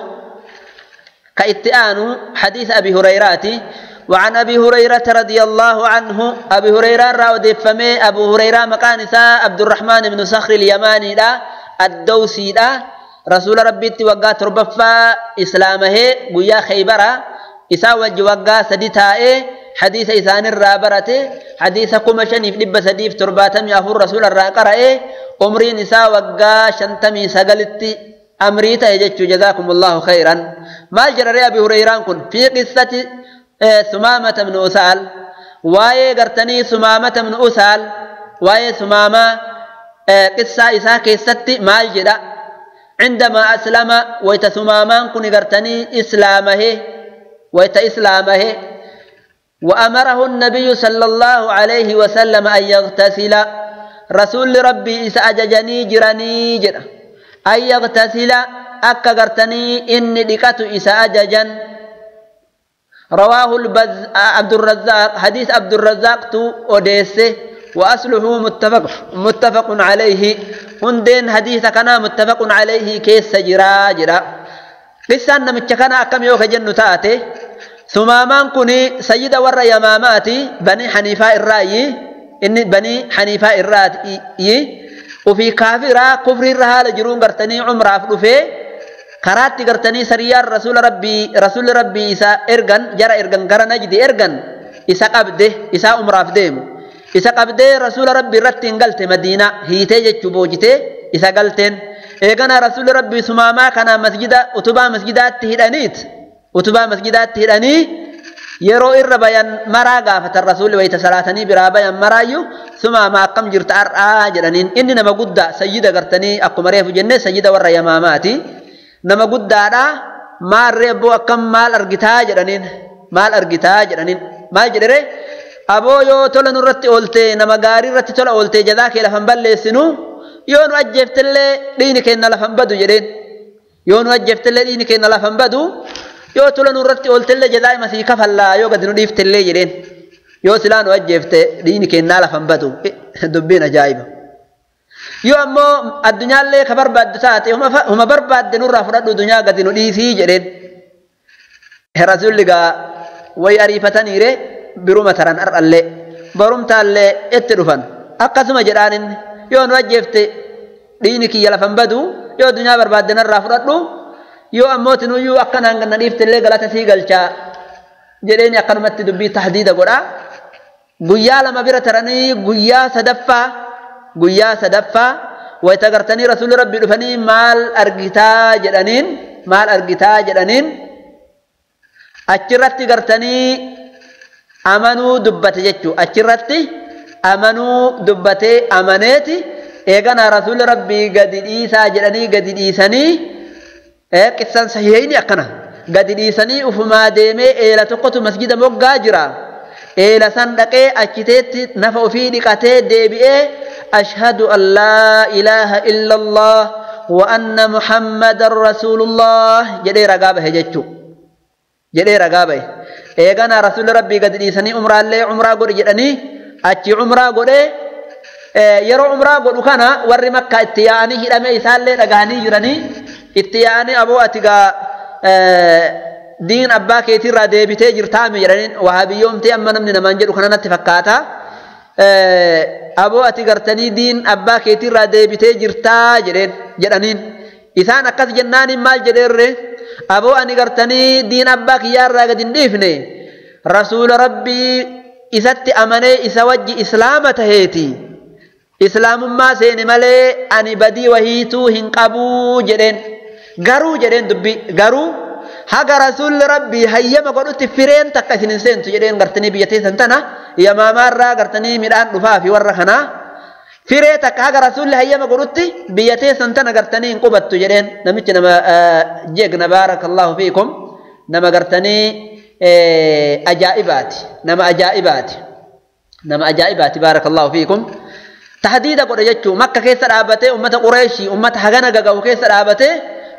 Ka itti aanu hadiisa Abi Hurayraati. وعن أبي هريرة رضي الله عنه. أبي هريرة راودي فمي أبو هريرة مكان إساء عبد الرحمن بن صخر اليماني دا الدوسي دا رسول ربي توقع تربفا إسلامه قيا خيبرة إساء وجوقع سديتائه حديث إسان الرابرة حديث كمشن في لب سديف ترباتم يأهو الرسول الراقرة أمري نساء وقع شنتمي سقلت أمريتا يجتش جزاكم الله خيرا. ما جرى أبي هريرة كن في قصة ثمامة بن أسال. واي قرتني ثمامة بن أسال واي ثمامة قصة إساء كيستي ما جرى عندما أسلم ويت ثمامان كن قرتني إسلامه ويت إسلامه وأمره النبي صلى الله عليه وسلم أن يغتسل. رسول ربي إسا أججني جراني جرى أن يغتسل أكا قرتني إني دكت إسا أججن. رواه عبد الرزاق حديث عبد الرزاق تو أوديسه وأصله متفق عليه. هندين حديث كنا متفق عليه كيس جرا جرا. قصة نمتش كنا أكم يوك جنة تاتي. ثمامان كني سيد ور يماماتي بني حنيفة الرأي إن بني حنيفة الرأي وفي كافرة كفر الرهال جرون قرتني عمره فلوفي karaatti gartanii sariyaan rasuulli rabbii isa ergan jara ergan gara Najdi ergan isa qabde isa umraaf deemu isa qabdee rasuula rabbii irratti hin galte Madiina hiitee jechuu boojitee isa galteen. Eegana rasuulli rabbii sumaamaa kana masjida utubaa masjidaatti hidhaniit utubaa masjidaatti hidhanii yeroo irra bayan maraa gaafatan rasuulli wayita salaatanii biraa bayan maraayyuu sumaamaa akkam jirta har'aa jedhaniin. Inni nama guddaa sayyida gartanii akkuma reefu jenne sayyida warra Yamaamaati. Nama guddaadha maal reeboo akkam maal argitaa jedhaniin maal argitaa jedhaniin maal jedhere aboo yoo tola nurratti oolte nama gaarii irratti tola oolte jazaa kee lafan balleessinu yoo nu ajjeeftellee dhiini keenna lafan badu jedheen yoo nu ajjeeftellee dhiini keenna lafan badu yoo tola nurratti ooltellee jazaa ima sii kafallaa yoo gadi nu dhiiftellee jedheen yoo silaa nu ajjeefte dhiini keennaa lafan badu. Dubbiin ajaa'iba. Yoo ammoo addunyaallee ka barbaaddu taate huma barbaadde nurraa fudhadhu dunyaa gadi nu dhiisii jedheen. Rasuulli gaa way ariifataniire biruma taran har'allee barumtaallee itti dhufan akkasuma jedhaan inni yoo nu ajjeefte dhiini kiyya lafan badu yoo dunyaa barbaadde narraa fudhadhu yoo ammoo tinuyyuu akkanaan ganna dhiiftellee galata sii galchaa jedheeni akkanumatti dubbii tahdiida godhaa. Guyyaa lama bira taranii guyyaa sadaffaa wayita gartanii rasuulli rabbii dhufanii maal argitaa jedhaniin maal argitaa jedhaniin achirratti gartanii amanuu dubbate jechuu achirratti amanuu dubbatee amaneeti. Eegana rasuulli rabbii gadi dhiisaa jedhanii gadi dhiisanii qissaan sahiihayni akkana gadi dhiisanii ufumaa deemee eela tokkotu masjida moggaa jira. Eela san dhaqee achiteetti nafa ofii dhiqatee deebi'ee أشهد أن لا إله إلا الله وأن محمد رسول الله جدي رقابه جتشو جدي رقابه. إيغانا رسول ربي قد إيساني عمره اللي عمره قد جدني أتي عمره قد yeroo umraa godhu kana warri Makkaa itti yaa'anii hidhame isaallee dhagahanii jiranii itti yaa'anii aboo ati gaa Diin abbaa keetirraa deebitee jirtaami jedhaniin wahaabiyyoomtee amma namni namaan jedhu kana natti fakkaata. Aboo ati gartanii diin abbaa keetirraa deebitee jirtaa jedhaniin. Isaan akkas jennaaniin maal jedheerre aboo ani gartanii diin abbaa kiyyaarraa gad hin dhiifne rasuula rabbii isatti amanee isa wajji islaama taheeti. Islaamummaa seene malee ani badii wahiituu hin qabuu jedheen. Garuu jedheen dubbii garuu haga rasuulli rabbii hayyama godhutti fireen takka isin hin seentu jedheen gartanii biyya teessan tana yamaamaarraa gartanii midhaan dhufaa fi warra kanaa firee takka haga rasuulli hayyama godhutti biyya teessan tana gartanii hin qubattu jedheen namichi nama jeegna baarakallahu fiikum nama gartanii ajaa'ibaati nama ajaa'ibaati nama ajaa'ibaati baarakallahu fiikum. Tahdiida godhe jechuu makka keessa dhaabatee ummata Qureeshii ummata hagana gaga'u keessa dhaabatee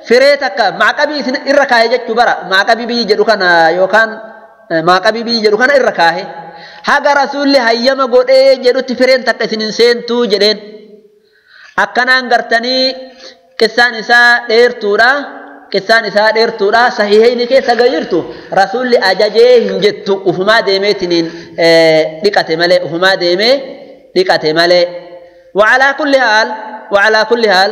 firee takka maaqabii isin irra kaahe jechuu bara maaqabii biyyi jedhu kana yookaan maaqabii biyyi jedhu kana irra kaahe haga rasuulli hayyama godhee jedhutti fireen takka isin hin seentuu jedheen akkanaan gartanii qissaan isaa dheertuudha qissaan isaa dheertuudha sahiihayni keessa jirtu rasuulli ajajee hin jettu ufumaa deemeetiniin dhiqate malee ufumaa deemee dhiqate malee وعلى كل حال وعلى كل حال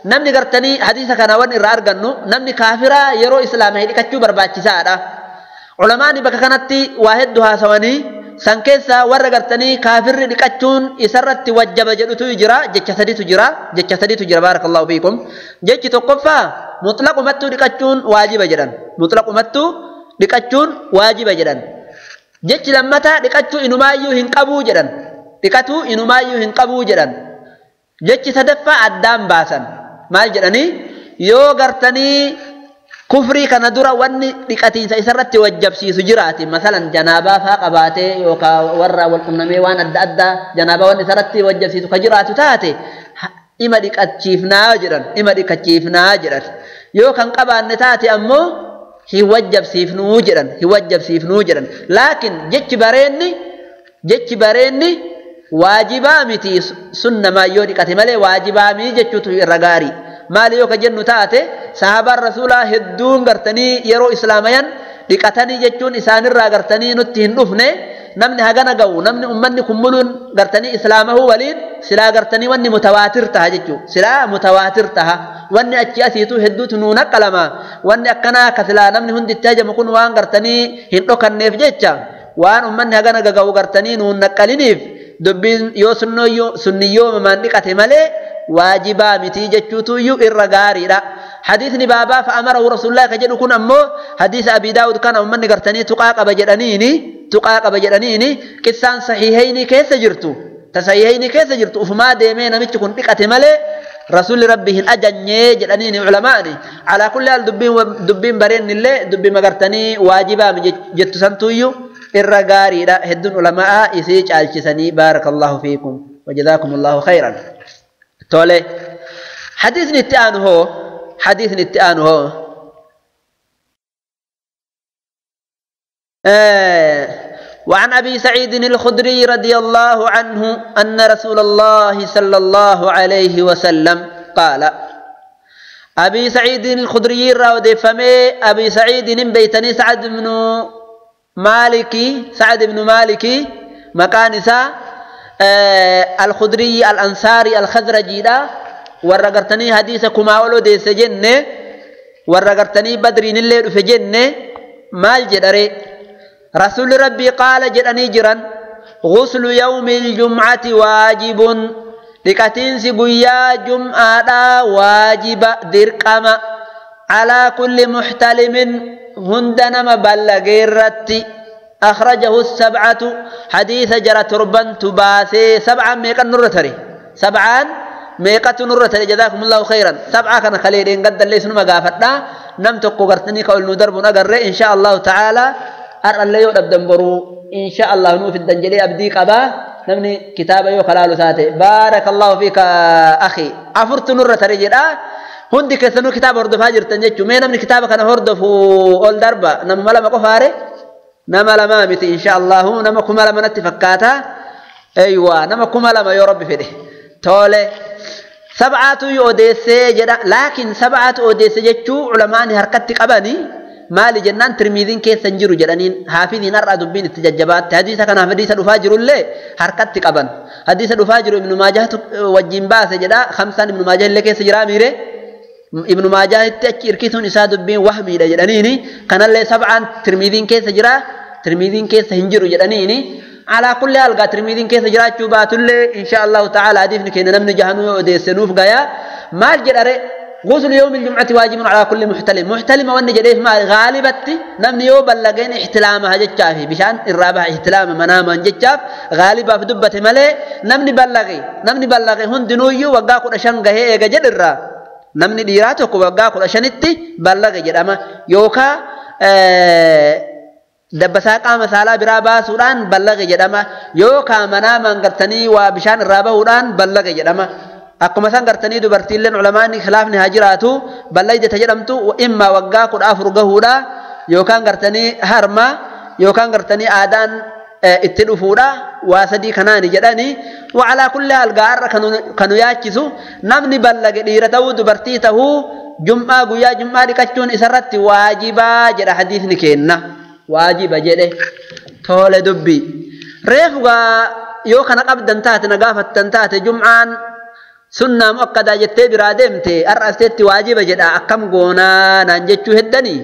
namni gartanii hadiisa kana wan irraa argannu namni kaafiraa yeroo islaama dhiqachuu barbaachisaadha. Culamaani bakka kanatti waa hedduu haasawanii san keessaa warra gartanii kaafirri dhiqachuun isarratti wajjaba jedhutu jira jecha sadiitu jira jecha sadiitu jira baarakallahu fiikum. Jechi tokkoffaa mutlaqumattuu dhiqachuun waajiba jedhan mutlaqumattuu dhiqachuun waajiba jedhan. Jechi lammataa dhiqachuu inumaayyuu hin qabuu jedhan dhiqatuu inumaayyuu hin qabuu jedhan. Jechi sadaffaa addaan baasan. Maal jedhanii yoo gartanii kufrii kana dura wanni dhiqatiinsa isarratti wajjabsiisu jiraati masalan janaabaa faa qabaatee yookaan warra wal qunnamee waan adda addaa janaabaa wanni isarratti wajjabsiisu ka jiraatu taate ima dhiqachiifnaa jedhan ima dhiqachiifnaa jedhan yoo kan qabaanne taate ammoo hin wajjabsiifnuu jedhan hin wajjabsiifnuu jedhan laakiin jechi bareenni waajibaa miti sunnamaa yoo dhiqate malee waajibaa mii jechuutu irra gaarii maali yoo ka jennu taate sahaabaan rasuulaa hedduun gartanii yeroo islaamayan dhiqatanii jechuun isaanirraa gartanii nutti hin dhufne namni hagana ga'u namni ummanni kun muluun gartanii islaamahuu waliin silaa gartanii wanni mutawaatir taha jechuu silaa mutawaatir taha wanni achi asiituu hedduutu nuu naqqalama wanni akkanaa ka silaa namni hundi itti hajamu kun waan gartanii hin dhokanneef jecha waan ummanni hagana gaga'u gartanii nuun naqqaliniif dubbiin yoo sunniyoomamaan dhiqate malee waajibaa mitii jechuutuyyuu irra gaariidha. Hadiisni baabaa fa'amarahu rasuulullaahi ka jedhu kun ammoo hadiisa Abii Daawud kana ummanni gartanii tuqaa qaba jedhaniini qissaan sahiihayni keessa jirtu ta sahiihayni keessa jirtu ufumaa deemee namichi kun dhiqate malee rasuulli rabbi hin ajanyee jedhaniini culamaani. Alaa kulli haal dubbiin bareennillee dubbii magartanii waajibaa jettu santuyyuu irra gaariidha hedduun ulamaa isii caalchisanii baarakallahu fiikum wajazaakumullahu khayran. Tole hadiisni itti aanu hoo hadiisni itti aanu hoo وعن أبي سعيد الخدري رضي الله عنه أن رسول الله صلى الله عليه وسلم قال أبي سعيد الخدري راودي فمي أبي سعيد بيتني سعد بن مالك سعد بن مالك مكانسا الخدري الأنصاري الخزرجي دا ورغرتني حديثكما ولو ديس جنة ورغرتني بدرين الليل في جنة مال جدري رسول ربي قال جدني جرا غسل يوم الجمعة واجب لكتين سقيا جمعة واجب درقما على كل محتلم هندنا مبلغيرتي أخرجه السبعة حديث جرى تربا تباسي سبعا ميقا نرتري سبعا ميقا نرتري جزاكم الله خيرا سبعة كان خليلين قد اللي سنما قافتنا نمتقو قرتني كأول ندرب نقر إن شاء الله تعالى أرى اللي يؤدب دنبرو إن شاء الله نوف الدنجلي أبدي قبا نمني كتابة يو خلالو ساتي بارك الله فيك أخي عفرت نرتري جدا hundi keessanuu kitaaba hordofaa jirtan jechuun mee namni kitaaba kana hordofu ol darba nama lama qofaare nama lama miti insha Allahu nama 2000 natti fakkaata eywa nama 2000 yoo rabbi fedhe tole sab'atu yoo odeesse jedha laakiin sab'atu odeesse jechuu ulamaani harkatti qabani Maali jennaan Tirmiiziin keessa hin jiru jedhaniin haafiziin har'a dubbiin itti jajjabaatte. Hadiisa kanaaf hadiisa dhufaa jirullee harkatti qaban. Hadiisa dhufaa jiru Ibnu Maajahtu wajjin baase jedha. Khamsaan Ibnu Maajah illee keessa jiraa miire. Ibnu Maajahitti achi hirkisuun isaa dubbiin wahmiidha jedhaniini. Kanallee sab'aan Tirmiiziin keessa jira. Tirmiiziin keessa hin jiru jedhaniini. Alaa kulli haal gaa Tirmiiziin keessa jiraachuu baatullee insha Allahu ta'ala hadiisni keenya namni jahanuu odeesse nuuf gayaa. Maal jedhare? غسل يوم الجمعة واجب على كل محتلم. محتلم وان جديف ما غالبتي نمني يو بلغين احتلامها جتشافي بشان الرابع احتلام مناما جتشاف غالبا في دبة ملي نمني بلغي نمني بلغي هندنويو وقاكو أشان غهي ايغا جدر نمني ديراتك وقاكو أشانتي بلغي جدما يوكا دبسا قام سالا برابا سوران بلغي جدما يوكا مناما غرتني وبشان الرابع وران بلغي جدما. Akkuma isaan gartanii dubartiilleen ulamaanni khilaafni haa jiraatu ballayda jedhamtu imma waggaa 14 gahuudha yookaan gartanii harma yookaan gartanii aadaan itti dhufuudha waa sadii kanaani jedhanii. Wacalaa kulli haal gaarra kanu yaachisu namni ballage dhiira ta'uu dubartii ta'uu jum'aa guyyaa jum'aa dhiqachuun isarratti waajibaa jedha hadiisni kenna. Waajiba jedhe tole dubbii reefugaa yoo kana qabdan taate na gaafattan taate jum'aan sunnaa mu'akkadaa jettee biraa deemte har'a asteetti waajiba jedha akkam goonaa naan jechuu heddanii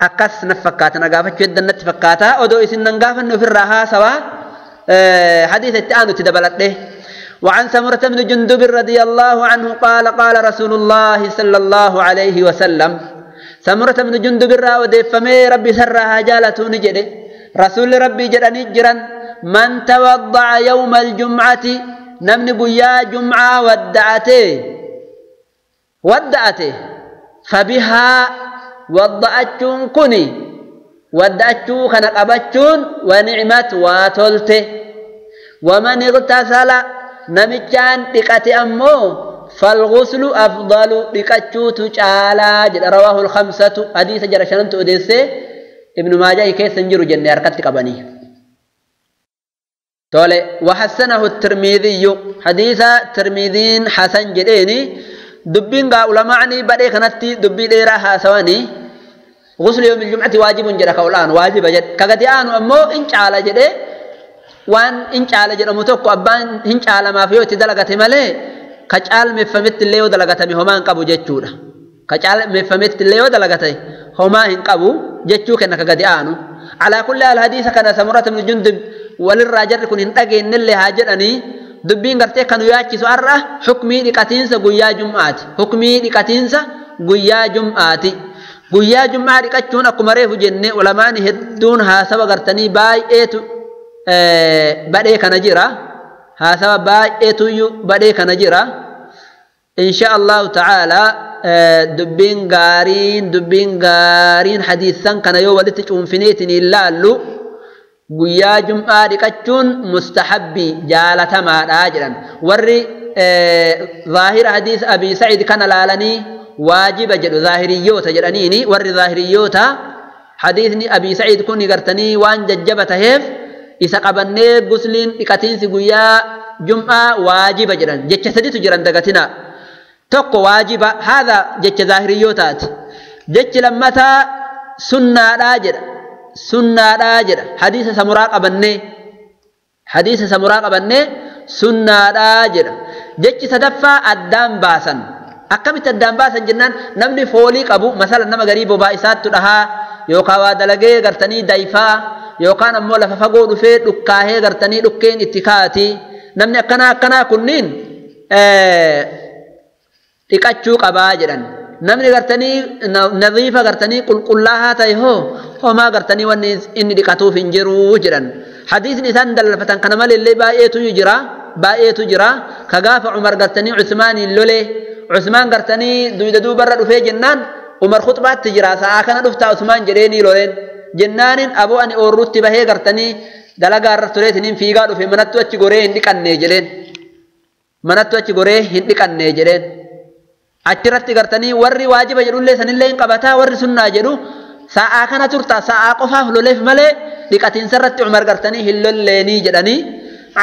akkas na fakkaata na gaafachuu heddan natti fakkaata odoo isin nan gaafanne ofirraa haasawaa hadiisa itti aanutti dabaladhe. وعن سمرة بن جندب رضي الله عنه قال قال رسول الله صلى الله عليه وسلم. سمرة بن جندب را وديفمي ربي سرها جالته نجده رسول ربي جدني جرا من توضع يوم الجمعة نمني قيا جمعة ودعته ودعته فبها وضعتشون كني ودعتشو خنقبتشون ونعمت واتلته. ومن اغتسل نمتشان دقتي أمو فالغسل أفضل دقتشو تجالا. رواه الخمسة. حديث جرشانت أديسي ابن ماجه كيس نجر جنة أركتك بني تولي. وحسنه الترمذي حديث الترمذين حسن جديني دبين علماءني بدي كنتي دبي ديرا حسواني غسل يوم الجمعة واجب جدا كولان واجب جد كغدي انو امو ان چالا جده وان ان چالا جدمو توكو ابان ان چالا ما فيو تدلغته مالي كچال مفمت ليو دلغته هما ان قبو جچودا كچال مفمت ليو دلغته هما ان قبو جچو كن كغدي انو. على كل الحديث كان سمرة بن جندب walirraa jarri kun hin dhageenyellee haa jedhanii dubbiin gartee kanu yaachisu har'a hukmii dhiqatiinsa guyyaa jum'aati. Hukmii dhiqatiinsa guyyaa jum'aati. Guyyaa jum'aa dhiqachuun akkuma reefu jenne ulamaani hedduun haasawa gartanii baay'eetu badhee kana jira. Haasawa baay'eetuyyuu badhee kana jira. Insha Allahu ta'ala dubbiin gaariin hadiisan kana yoo walitti cuunfineetiin ilaallu guyyaa jum'aa dhiqachuun mustahabbii jaalatamaadha jedhan. Warri zaahira hadiis Abii Saciid kana laalanii waajiba jedhu zaahiriyyoota jedhaniini. Warri zaahiriyyoota hadiisni Abii Saciid kun gartanii waan jajjaba taheef isa qabannee gusliin dhiqatiinsi guyyaa jum'aa waajiba jedhan. Jecha saditu jiran dagatina. Tokko waajiba haadha jecha zaahiriyyootaati. Jechi lammataa sunnaadhaa jedha. Sunnaadhaa jedha. Hadiisa samuraa qabannee hadiisa samuraa qabannee sunnaadhaa jedha. Jechi sadaffaa addaan baasan. Akkamitti addaan baasan jennaan namni foolii qabu masala nama garii bobaa isaattu dhahaa yookaan waa dalagee gartanii dayfaa yookaan ammoo lafa fagoo dhufee dhukkaahee gartanii dhukkeen itti kaati. Namni akkanaa akkanaa kunniin dhiqachuu qabaa jedhan. Namni gartanii nadiifa gartanii qulqullaa'aa ta'e hoo homaa gartanii wanni inni dhiqatuuf hin jiru jedhan. Hadiisni isaan dalalfatan kana malillee baay'eetu jira baay'eetu jira. Ka gaafa Umar gartanii Usmaaniin lolee Usmaan gartanii duyda duubarra dhufee jennaan Umar khutbaatti jira sa'aa kana dhuftaa Usmaan jedheenii loleen jennaanin aboo ani oorruutti bahee gartanii dalagaarra tureetiniin fiigaa dhufe manattu achi goree hin dhiqannee jedheen. Manattu achi goree hin dhiqannee jedheen. Achirratti gartanii warri waajiba jedhullee sanillee hin qabataa warri sunnaa jedhu sa'aa kana turta sa'aa qofaaf loleef malee dhiqatiinsarratti Umar gartanii hin lolleenii jedhanii.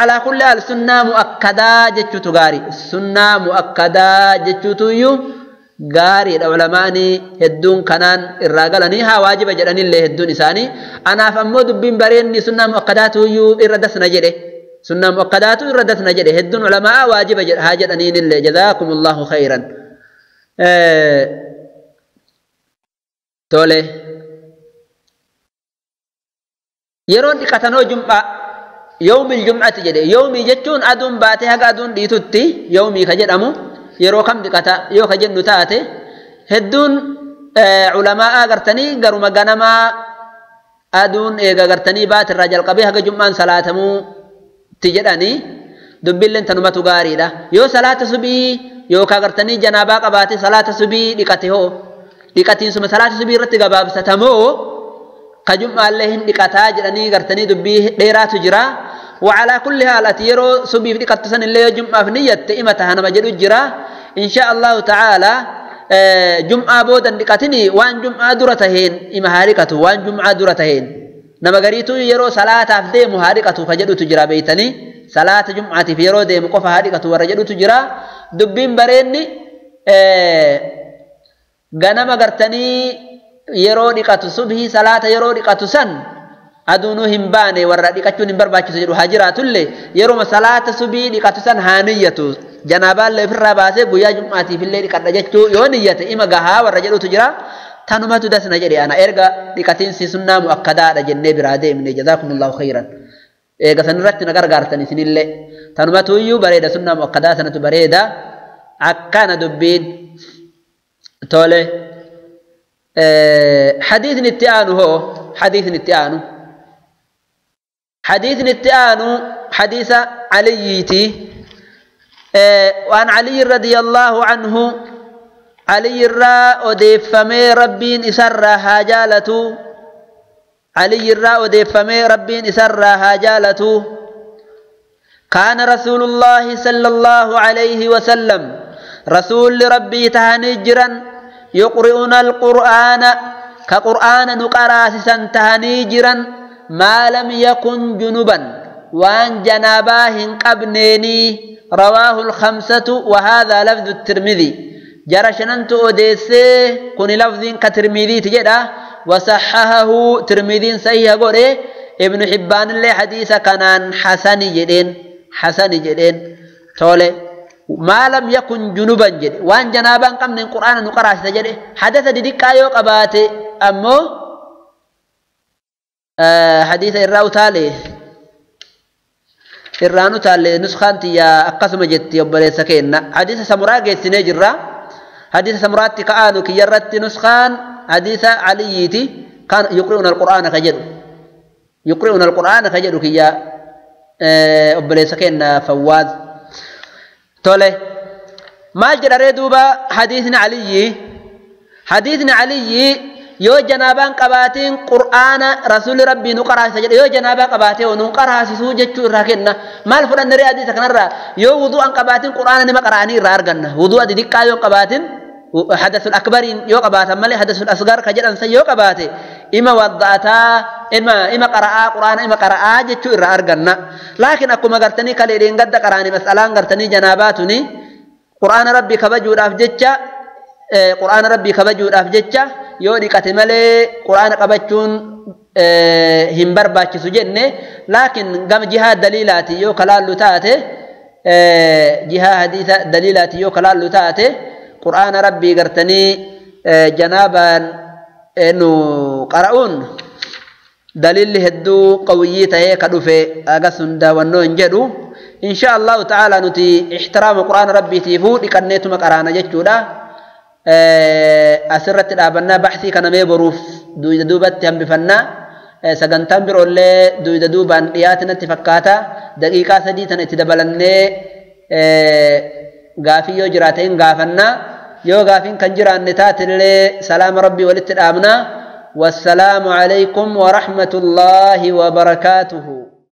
Alaa kulli haal sunnaa mu'akkadaa jechuutu gaarii. Sunnaa mu'akkadaa jechuutu iyyuu Gaariidha ulamaani hedduun kanaan irraa galanii haa waajiba jedhanillee hedduun isaanii. Anaaf ammoo dubbiin bareenni sunnaa mu'akkadaatu iyyuu irra dasna jedhe. Sunnaa mu'akkadaatu irra dasna jedhe hedduun ulamaa waajiba haa jedhaniinillee jazaakumullahu khayran. Tole. Yeroon dhiqatanoo jum'aa yawmil jum'ati jedhe. Yawmii jechuun aduun baatee haga aduun dhiitutti yawmii ka jedhamu yeroo kam dhiqata yoo ka jennu taate hedduun ulamaa gartanii garuma ganamaa aduun eega gartanii baatirraa jalqabee haga jum'aan salaatamuutti jedhanii dubbiilleen tanumatu gaariidha. Yoo salaata subii yookaan gartanii janaabaa qabaate salaata subii dhiqate hoo dhiqatiinsuma salaata subii irratti gabaabsatamoo ka jum'aallee hin dhiqataa jedhanii gartanii dubbii dheeraatu jira. وعلى كل حال أتيرو سبي في قطسن اللي جمعة في نية إمتى أنا مجد الجرا إن شاء الله تعالى جمعة بودا لقتني وان جمعة درتهين إما هارقته وان جمعة درتهين نما قريتو يرو صلاة أفدي مهارقته فجدو تجرا بيتني صلاة جمعة في يرو دي مقف هارقته ورجدو تجرا دبين بريني غنم قرتني يرو لقت صبحي صلاة يرو لقتسن aduunuu hin baane warra dhiqachuun hin barbaachisu jedhu haa jiraatullee yeroo salaata subii dhiqatu san haa niyyatu janaabaallee ofirraa baasee guyyaa jum'aatiif illee dhiqadha jechuu yoo niyyate ima gahaa warra jedhutu jira tanumatu dasna jedhe ana erga dhiqatiinsi sunnaa mu'akkadaadha jennee biraa deemne jazaakumullahu khayran eega sanirratti na gargaartan isinillee tanumatu iyyuu bareeda sunnaa mu'akkadaa sanatu bareeda akkana dubbiin tole. Hadiisni itti aanu hoo hadiisni itti aanu حديث نتآن حديث عليتي وعن علي رضي الله عنه علي الرا أديفمي ربين إسر هاجالته علي الرا أديفمي ربين إسر هاجالته كان رسول الله صلى الله عليه وسلم رسول ربي تهنجرا يقرؤنا القرآن كقرآن نقراسسا تهنجرا ما لم يكن جنبا وان جناباه قبنيني رواه الخمسة وهذا لفظ الترمذي جرشننت أوديسي كن لفظ كترمذي تجده وصححه ترمذي صحيح قوله ابن حبان اللي حديث كان حسن جدين حسن جدين تولي ما لم يكن جنبا جد وان جنابا قبن القرآن نقرأ سجده حدث ددك أيو قباتي أمو حديث الراو تالي الرانو تالي نسخانتي يا أقسم جتي وبلي سكينة حديث سمراء جتني جرا حديث سمراء تكآنو كي يرت نسخان حديث عليتي كان يقرؤون القرآن خجل يقرؤون القرآن خجل كي يا وبلي سكينة فواز تولي ما جرى دوبا حديثنا علي حديثنا علي yoo janaabaan qabaatiin qur'aana rasuulli rabbii nu qaraasisa jedhe yoo janaabaa qabaatee nu qaraasisuu jechuu irraa kenna maal fudhanne ree hadiisa kanarraa yoo wudu'an qabaatiin qur'aana nima qara'anii irraa arganna wudu'a didiqqaa yoo qabaatin hadasul akbariin yoo qabaatan malee hadasul asgar ka jedhan san yoo qabaate ima wadda'ataa ima qara'aa qur'aana ima qara'aa jechuu irraa arganna laakiin akkuma gartanii kaleedheen gadda qaraani mas'alaan gartanii janaabaa tuni qur'aana rabbii kabajuudhaaf jecha qur'aana rabbii kabajuudhaaf jecha yoo dhiqate malee qur'aana qabachuun hin barbaachisu jenne laakiin gama jihaa daliilaati yoo kalaallu taate jihaa hadiisa daliilaati yoo kalaallu taate qur'aana rabbii gartanii janaabaan nu qara'uun daliilli hedduu qawiyyii tahee ka dhufe agas hundaawwannoo hin jedhu insha allahu ta'ala nuti ixtiraama qur'aana rabbiitiifuu dhiqanneetuma qaraana jechuudha. Asirratti dhaabannaa baxsii kana mee boruuf duyda duubatti hambifannaa sagantaan biroollee duyda duubaan dhiyaate natti fakkaata daqiiqaa 3 tana itti dabalannee gaafii yoo jiraate hin gaafannaa yoo gaafiin kan jiraanne taatellee salaama rabbii walitti dhaabnaa. والسلام عليكم ورحمة الله وبركاته.